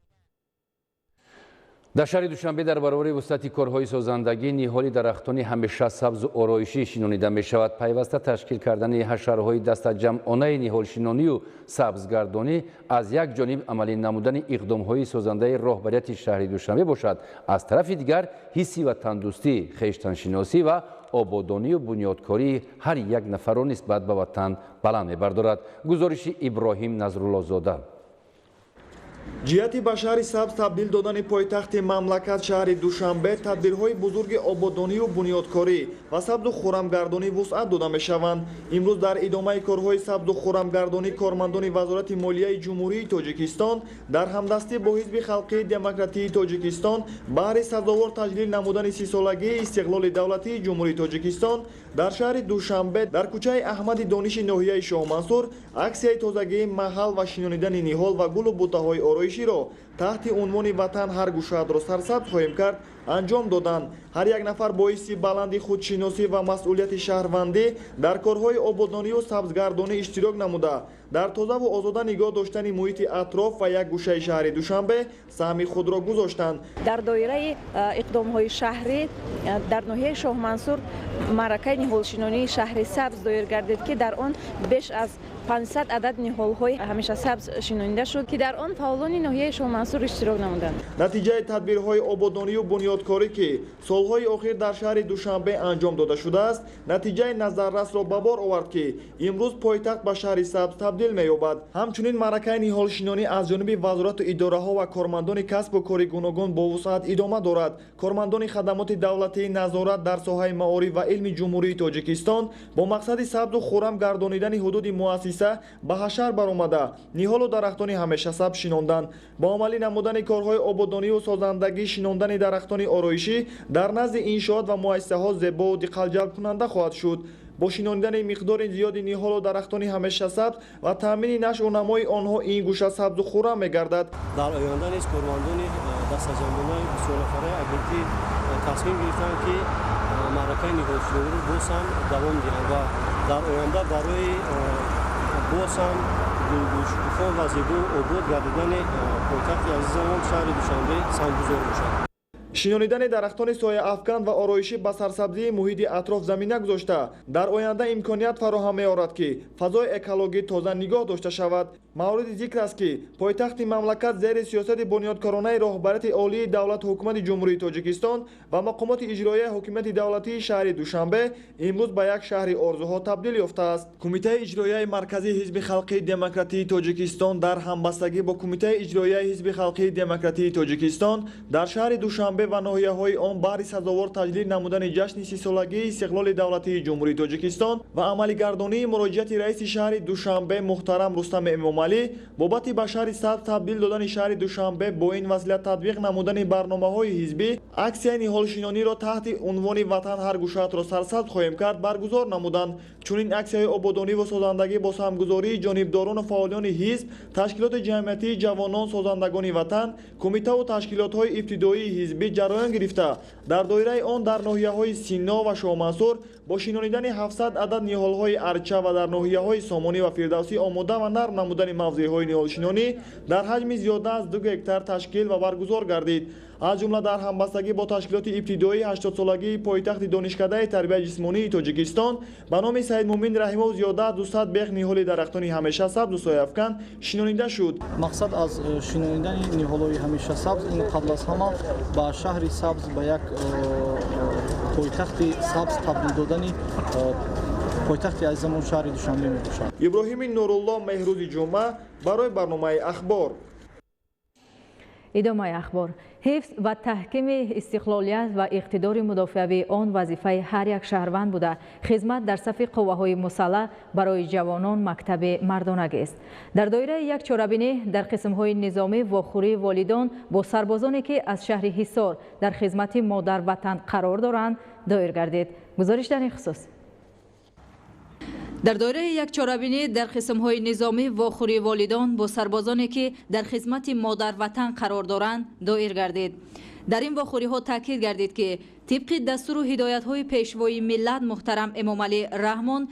Дар шаҳри Душанбе дар баробари вусъати корҳои созандагӣ ниҳоли дарахтони ҳамеша сабзу ороишӣ шинонида мешавад. Пайваста ташкил кардани ҳашарҳои дастаҷамъонаи ниҳолшинонию сабзгардонӣ аз як ҷониб амалӣ намудани иқдомҳои созандаи роҳбарияти шаҳри Душанбе бошад, аз тарафи дигар ҳисси ватандӯстӣ, хештаншиносӣ ва ободонию бунёдкории ҳар як нафарро нисбат ба ватан баланд мебардорад. Гузориши Иброҳим Назруллозода. Ҷиҳати ба шаҳри сабз табдил додани пойтахти мамлакат шаҳри Душанбе тадбирҳои бузурги ободонию бунёдкорӣ ва сабзу хуррамгардонӣ вусъат дода мешаванд. Имрӯз дар идомаи корҳои сабзу хуррамгардонӣ кормандони Вазорати молияи Ҷумҳурии Тоҷикистон дар ҳамдастӣ бо Ҳизби халқии демократии Тоҷикистон баҳри сазовор таҷлил намудани 30-солагии истиқлоли давлатии Ҷумҳурии Тоҷикистон дар шаҳри Душанбе дар кӯчаи Аҳмади Дониши ноҳияи Шоҳмансур аксияи тозагии маҳал ва шинонидани ниҳол ва гулу бутаҳои ороиширо таҳти унвони «Ватан ҳар гӯшаатро сарсабз хоҳем кард» анҷом доданд. Ҳар як нафар боиси баланди худшиносӣ ва масъулияти шаҳрвандӣ дар корҳои ободонию сабзгардонӣ иштирок намуда, дар тозаву озода нигоҳ доштани муҳити атроф ва як гӯшаи шаҳри Душанбе саҳми худро гузоштанд. Дар доираи иқдомҳои шаҳрӣ дар ноҳияи Шоҳмансур маъракаи ниҳолшинонии шаҳри сабз доир гардид, ки дар он беш аз 500 адад ниҳолҳои ҳамешасабз шинонида шуд, ки дар он фаъолони ноҳияи Шоҳмансур иштирок намуданд. Натиҷаи тадбирҳои ободонию бунёдкорӣ, ки солҳои охир дар шаҳри Душанбе анҷом дода шудааст, натиҷаи назаррасро ба бор овард, ки имрӯз пойтахт ба шаҳри сабз табдил меёбад. Ҳамчунин маъракаи ниҳолшинонӣ аз ҷониби вазорату идораҳо ва кормандони касбу кори гуногун бо вусъат идома дорад. Кормандони хадамоти давлатии назорат дар соҳаи маориф ва илми Ҷумҳурии Тоҷикистон бо мақсади сабзу хуррам гардонидани ҳудуди муассиса ба ҳашар баромада, ниҳолу дарахтони ҳамешасабз шинонданд. Бо амалӣ намудани корҳои ободонию созандагӣ шинондани дарахтони ороишӣ дар назди иншоот ва муассисаҳо зебову диққатҷалбкунанда хоҳад шуд. Бо шинонидани миқдори зиёди ниҳолу дарахтони ҳамешасабз ва таъмини нашъу намои онҳо ин гӯша сабзу хуррам мегардад. Дар оянда низ кормандони дастаҷамъонаи бисёрнафараи агентӣ тасмим гирифтанд, ки маъракаи ниҳолшинониро боз ҳам давом диҳанд ва дар оянда барои боз ҳам гулгулшукуфон ва зебоу обод гардидани пойтахти азизамон шаҳри Душанбе саҳмгузор бошад. Шинонидани дарахтони сояафкан ва ороишӣ ба сарсабзии муҳити атроф замина гузошта, дар оянда имконият фароҳам меорад, ки фазои экологӣ тоза нигоҳ дошта шавад. Мавриди зикр аст, ки пойтахти мамлакат зери сиёсати бунёдкоронаи роҳбарияти олии давлату ҳукумати Ҷумҳурии Тоҷикистон ва мақомоти иҷроияи ҳокимияти давлатии шаҳри Душанбе имрӯз ба як шаҳри орзуҳо табдил ёфтааст. Кумитаи иҷроияи марказии Ҳизби халқии демократии Тоҷикистон дар ҳамбастагӣ бо Кумитаи иҷроияи Ҳизби халқии демократии Тоҷикистон дар шаҳри Душанбе ва ноҳияҳои он баҳри сазовор таҷлил намудани ҷашни 30-солагии истиқлоли давлатии Ҷумҳурии Тоҷикистон ва амалигардонии муроҷиати раиси шаҳри Душанбе муҳтарам Рустам Эмомалӣ бобати ба шаҳри сабз табдил додани шаҳри Душанбе бо ин васила татбиқ намудани барномаҳои ҳизбӣ аксияи ниҳолшинониро таҳти унвони «Ватан ҳар гӯшаатро сарсабз хоҳем кард» баргузор намуданд. Чунин аксияҳои ободонӣ ва созандагӣ бо саҳмгузории ҷонибдорону фаъолиёни ҳизб, ташкилоти ҷамъиятии ҷавонон, созандагони ватан, кумитаву ташкилотҳои ибтидоии ҳизбӣ ҷараён гирифта, дар доираи он дар ноҳияҳои Сино ва Шоҳмансур бо шинонидани 700 адад ниҳолҳои арча ва дар ноҳияҳои Сомонӣ ва Фирдавсӣ омода ва нарм намудани мавзеъҳои ниҳолшинонӣ дар ҳаҷми зиёда аз 2 гектар ташкил ва баргузор гардид. Аз ҷумла дар ҳамбастагӣ бо ташкилоти ибтидоии 80-солагии пойтахти Донишкадаи тарбияи ҷисмонии Тоҷикистон ба номи Саидмумин Раҳимов зиёда аз 200 бех ниҳоли дарахтони ҳамешасабзу сояафкан шинонида шуд. Мақсад аз шинонидани ниҳолҳои ҳамешасабз ин қабл аз ҳама ба шаҳри сабз, ба як пойтахти сабз табдил додани пойтахти азизамон шаҳри Душанбе мебошад. Иброҳими Нурулло, Меҳрӯзи Ҷумъа барои барномаи Ахбор. Идомаи ахбор. Ҳифз ва таҳкими истиқлолият ва иқтидори мудофиавии он вазифаи ҳар як шаҳрванд буда, хизмат дар сафи қувваҳои мусаллаҳ барои ҷавонон мактаби мардонагист. Дар доираи як чорабинӣ дар қисмҳои низомӣ вохӯрии волидон бо сарбозоне ки аз шаҳри Ҳисор дар хизмати модар-ватан қарор доранд, доир гардид. Гузориш дар ин хусус. Дар доираи як чорабинӣ дар қисмҳои низомӣ вохӯрии волидон бо сарбозоне ки дар хизмати модар-ватан қарор доранд, доир гардид. Дар ин вохӯриҳо таъкид гардид, ки тибқи дастуру ҳидоятҳои пешвои миллат муҳтарам Эмомалӣ Раҳмон,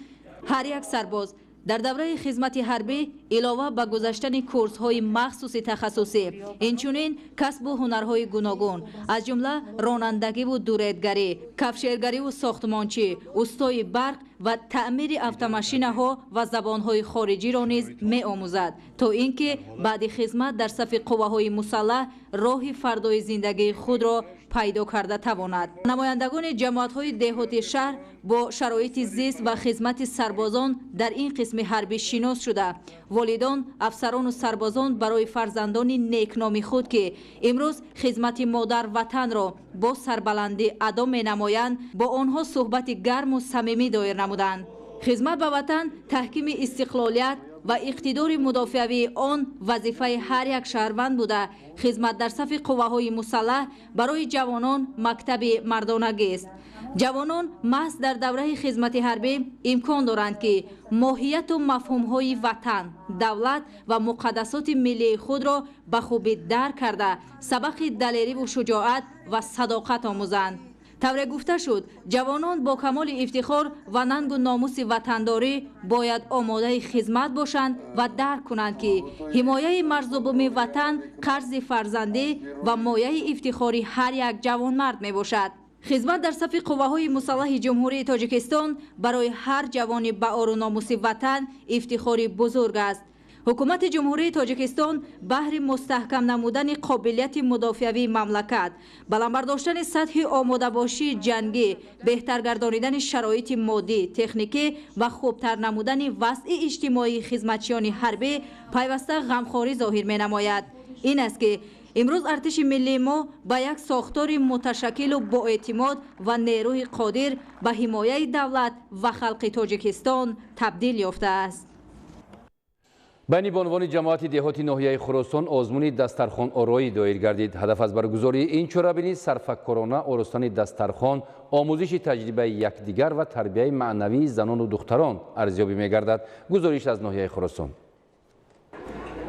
ҳар як сарбоз дар давраи хизмати ҳарбӣ илова ба гузаштани курсҳои махсуси тахассусӣ, инчунин касбу ҳунарҳои гуногун, аз ҷумла ронандагиву дуредгарӣ, кафшергариву сохтмончӣ, устои барқ ва таъмири автомашинаҳо ва забонҳои хориҷиро низ меомӯзад, то ин ки баъди хизмат дар сафи қувваҳои мусаллаҳ роҳи фардои зиндагии худро пайдо карда тавонад. Намояндагони ҷамоатҳои деҳоти шаҳр бо шароити зист ва хизмати сарбозон дар ин қисми ҳарбӣ шинос шуда, волидон, афсарону сарбозон барои фарзандони некноми худ, ки имрӯз хизмати модар-ватанро бо сарбаландӣ адо менамоянд, бо онҳо суҳбати гарму самимӣ доир намуданд. Хизмат ба ватан, таҳкими истиқлолият ва иқтидори мудофиавии он вазифаи ҳар як шаҳрванд буда, хизмат дар сафи қувваҳои мусаллаҳ барои ҷавонон мактаби мардонагист. Ҷавонон маҳз дар давраи хизмати ҳарбӣ имкон доранд, ки моҳияту мафҳумҳои ватан, давлат ва муқаддасоти миллии худро ба хубӣ дарк карда, сабақи далериву шуҷоат ва садоқат омӯзанд. Тавре гуфта шуд, ҷавонон бо камоли ифтихор ва нангу номуси ватандорӣ бояд омодаи хизмат бошанд ва дарк кунанд, ки ҳимояи марзу буми ватан қарзи фарзандӣ ва мояи ифтихори ҳар як ҷавонмард мебошад. Хизмат дар сафи қувваҳои мусаллаҳи Ҷумҳурии Тоҷикистон барои ҳар ҷавони ба ору номуси ватан ифтихори бузург аст. Ҳукумати Ҷумҳурии Тоҷикистон баҳри мустаҳкам намудани қобилияти мудофиавии мамлакат, баланд бардоштани сатҳи омодабошии ҷангӣ, беҳтар гардонидани шароити моддӣ, техникӣ ва хубтар намудани вазъи иҷтимоии хизматчиёни ҳарбӣ пайваста ғамхорӣ зоҳир менамояд. Ин аст, ки имрӯз артиши миллии мо ба як сохтори муташаккилу боэътимод ва нерӯи қодир ба ҳимояи давлат ва халқи Тоҷикистон табдил ёфтааст. Байни бонувони ҷамоати деҳоти ноҳияи Хуросон озмуни дастархонороӣ доир гардид. Ҳадаф аз баргузории ин чорабинӣ сарфакорона оростани дастархон, омӯзиши таҷрибаи якдигар ва тарбияи маънавии занону духтарон арзёбӣ мегардад. Гузориш аз ноҳияи Хуросон.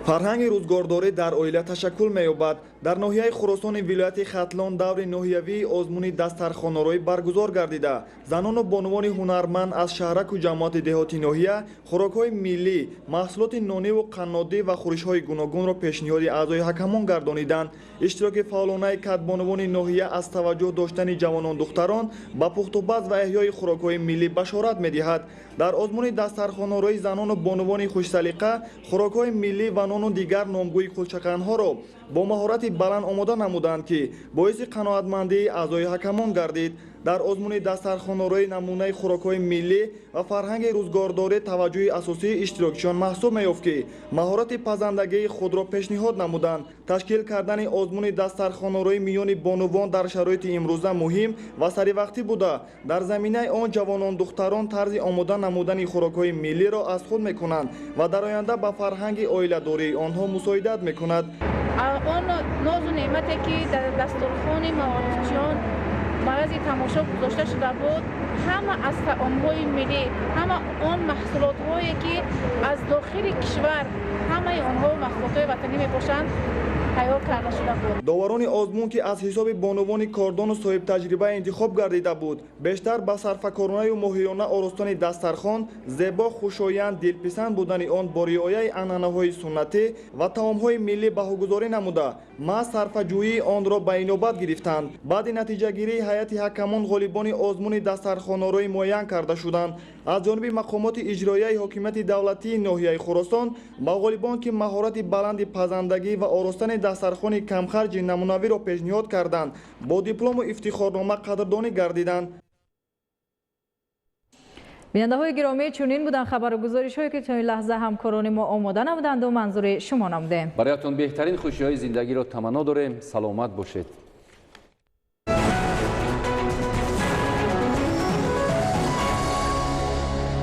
Фарҳанги рӯзгордорӣ дар оила ташаккул меёбад. Дар ноҳияи Хуросони вилояти Хатлон даври ноҳиявии озмуни дастархонороӣ баргузор гардида, занону бонувони ҳунарманд аз шаҳраку ҷамоати деҳоти ноҳия хӯрокҳои миллӣ, маҳсулоти нониву қаннодӣ ва хӯришҳои гуногунро пешниҳоди аъзои ҳакамон гардониданд. Иштироки фаъолонаи кадбонувони ноҳия аз таваҷҷӯҳ доштани ҷавонон-духтарон ба пухтупаз ва эҳёи хӯрокҳои миллӣ башорат медиҳад. Дар озмуни дастархонорои занону бонувони хушсалиқа хӯрокҳои миллӣ ва нону дигар номгӯи кулчақанҳоро бо маҳорати баланд омода намуданд, ки боиси қаноатмандии аъзои ҳакамон гардид. Дар озмуни дастархонорои намунаи хӯрокҳои миллӣ ва фарҳанги рӯзгордорӣ таваҷҷӯҳи асосии иштирокчиён маҳсуб меёфт, ки маҳорати пазандагии худро пешниҳод намуданд. Ташкил кардани озмуни дастархонорои миёни бонувон дар шароити имрӯза муҳим ва саривақтӣ буда, дар заминаи он ҷавонон-духтарон тарзи омода намудани хӯрокҳои миллиро аз худ мекунанд ва дар оянда ба фарҳанги оиладории онҳо мусоидат мекунад. Он нозу неъмате, ки дар дастурхони маорифчиён маррази тамошо гузошта шуда буд, ҳама аз таомҳои миллӣ, ҳама он маҳсулотҳое, ки аз дохили кишвар, ҳамаи онҳо маҳсулотҳои ватанӣ мебошанд, тайёр карда шуда буд. Доварони озмун, ки аз ҳисоби бонувони кордону соҳибтаҷриба интихоб гардида буд, бештар ба сарфакоронаю моҳирона оростани дастархон, зебо, хушоянд, дилписанд будани он бо риояи анъанаҳои суннатӣ ва таомҳои миллӣ баҳогузорӣ намуда, маҳз сарфаҷӯии онро ба инобат гирифтанд. Баъди натиҷагирии ҳайати ҳакамон ғолибони озмуни дастархонороӣ муайян карда шуданд. Аз ҷониби мақомоти иҷроияи ҳокимияти давлатии ноҳияи Хуросон ба ғолибон, ки маҳорати баланди пазандагӣ ва оростани дастархони камхарҷи намунавиро пешниҳод карданд, бо диплому ифтихорнома қадрдонӣ гардиданд. Бинандаҳои гиромӣ, чунин буданд хабару гузоришҳое, ки то ин лаҳза ҳамкорони мо омода намуданду манзури шумо намудем. Бароятон беҳтарин хушиҳои зиндагиро таманно дорем. Саломат бошед.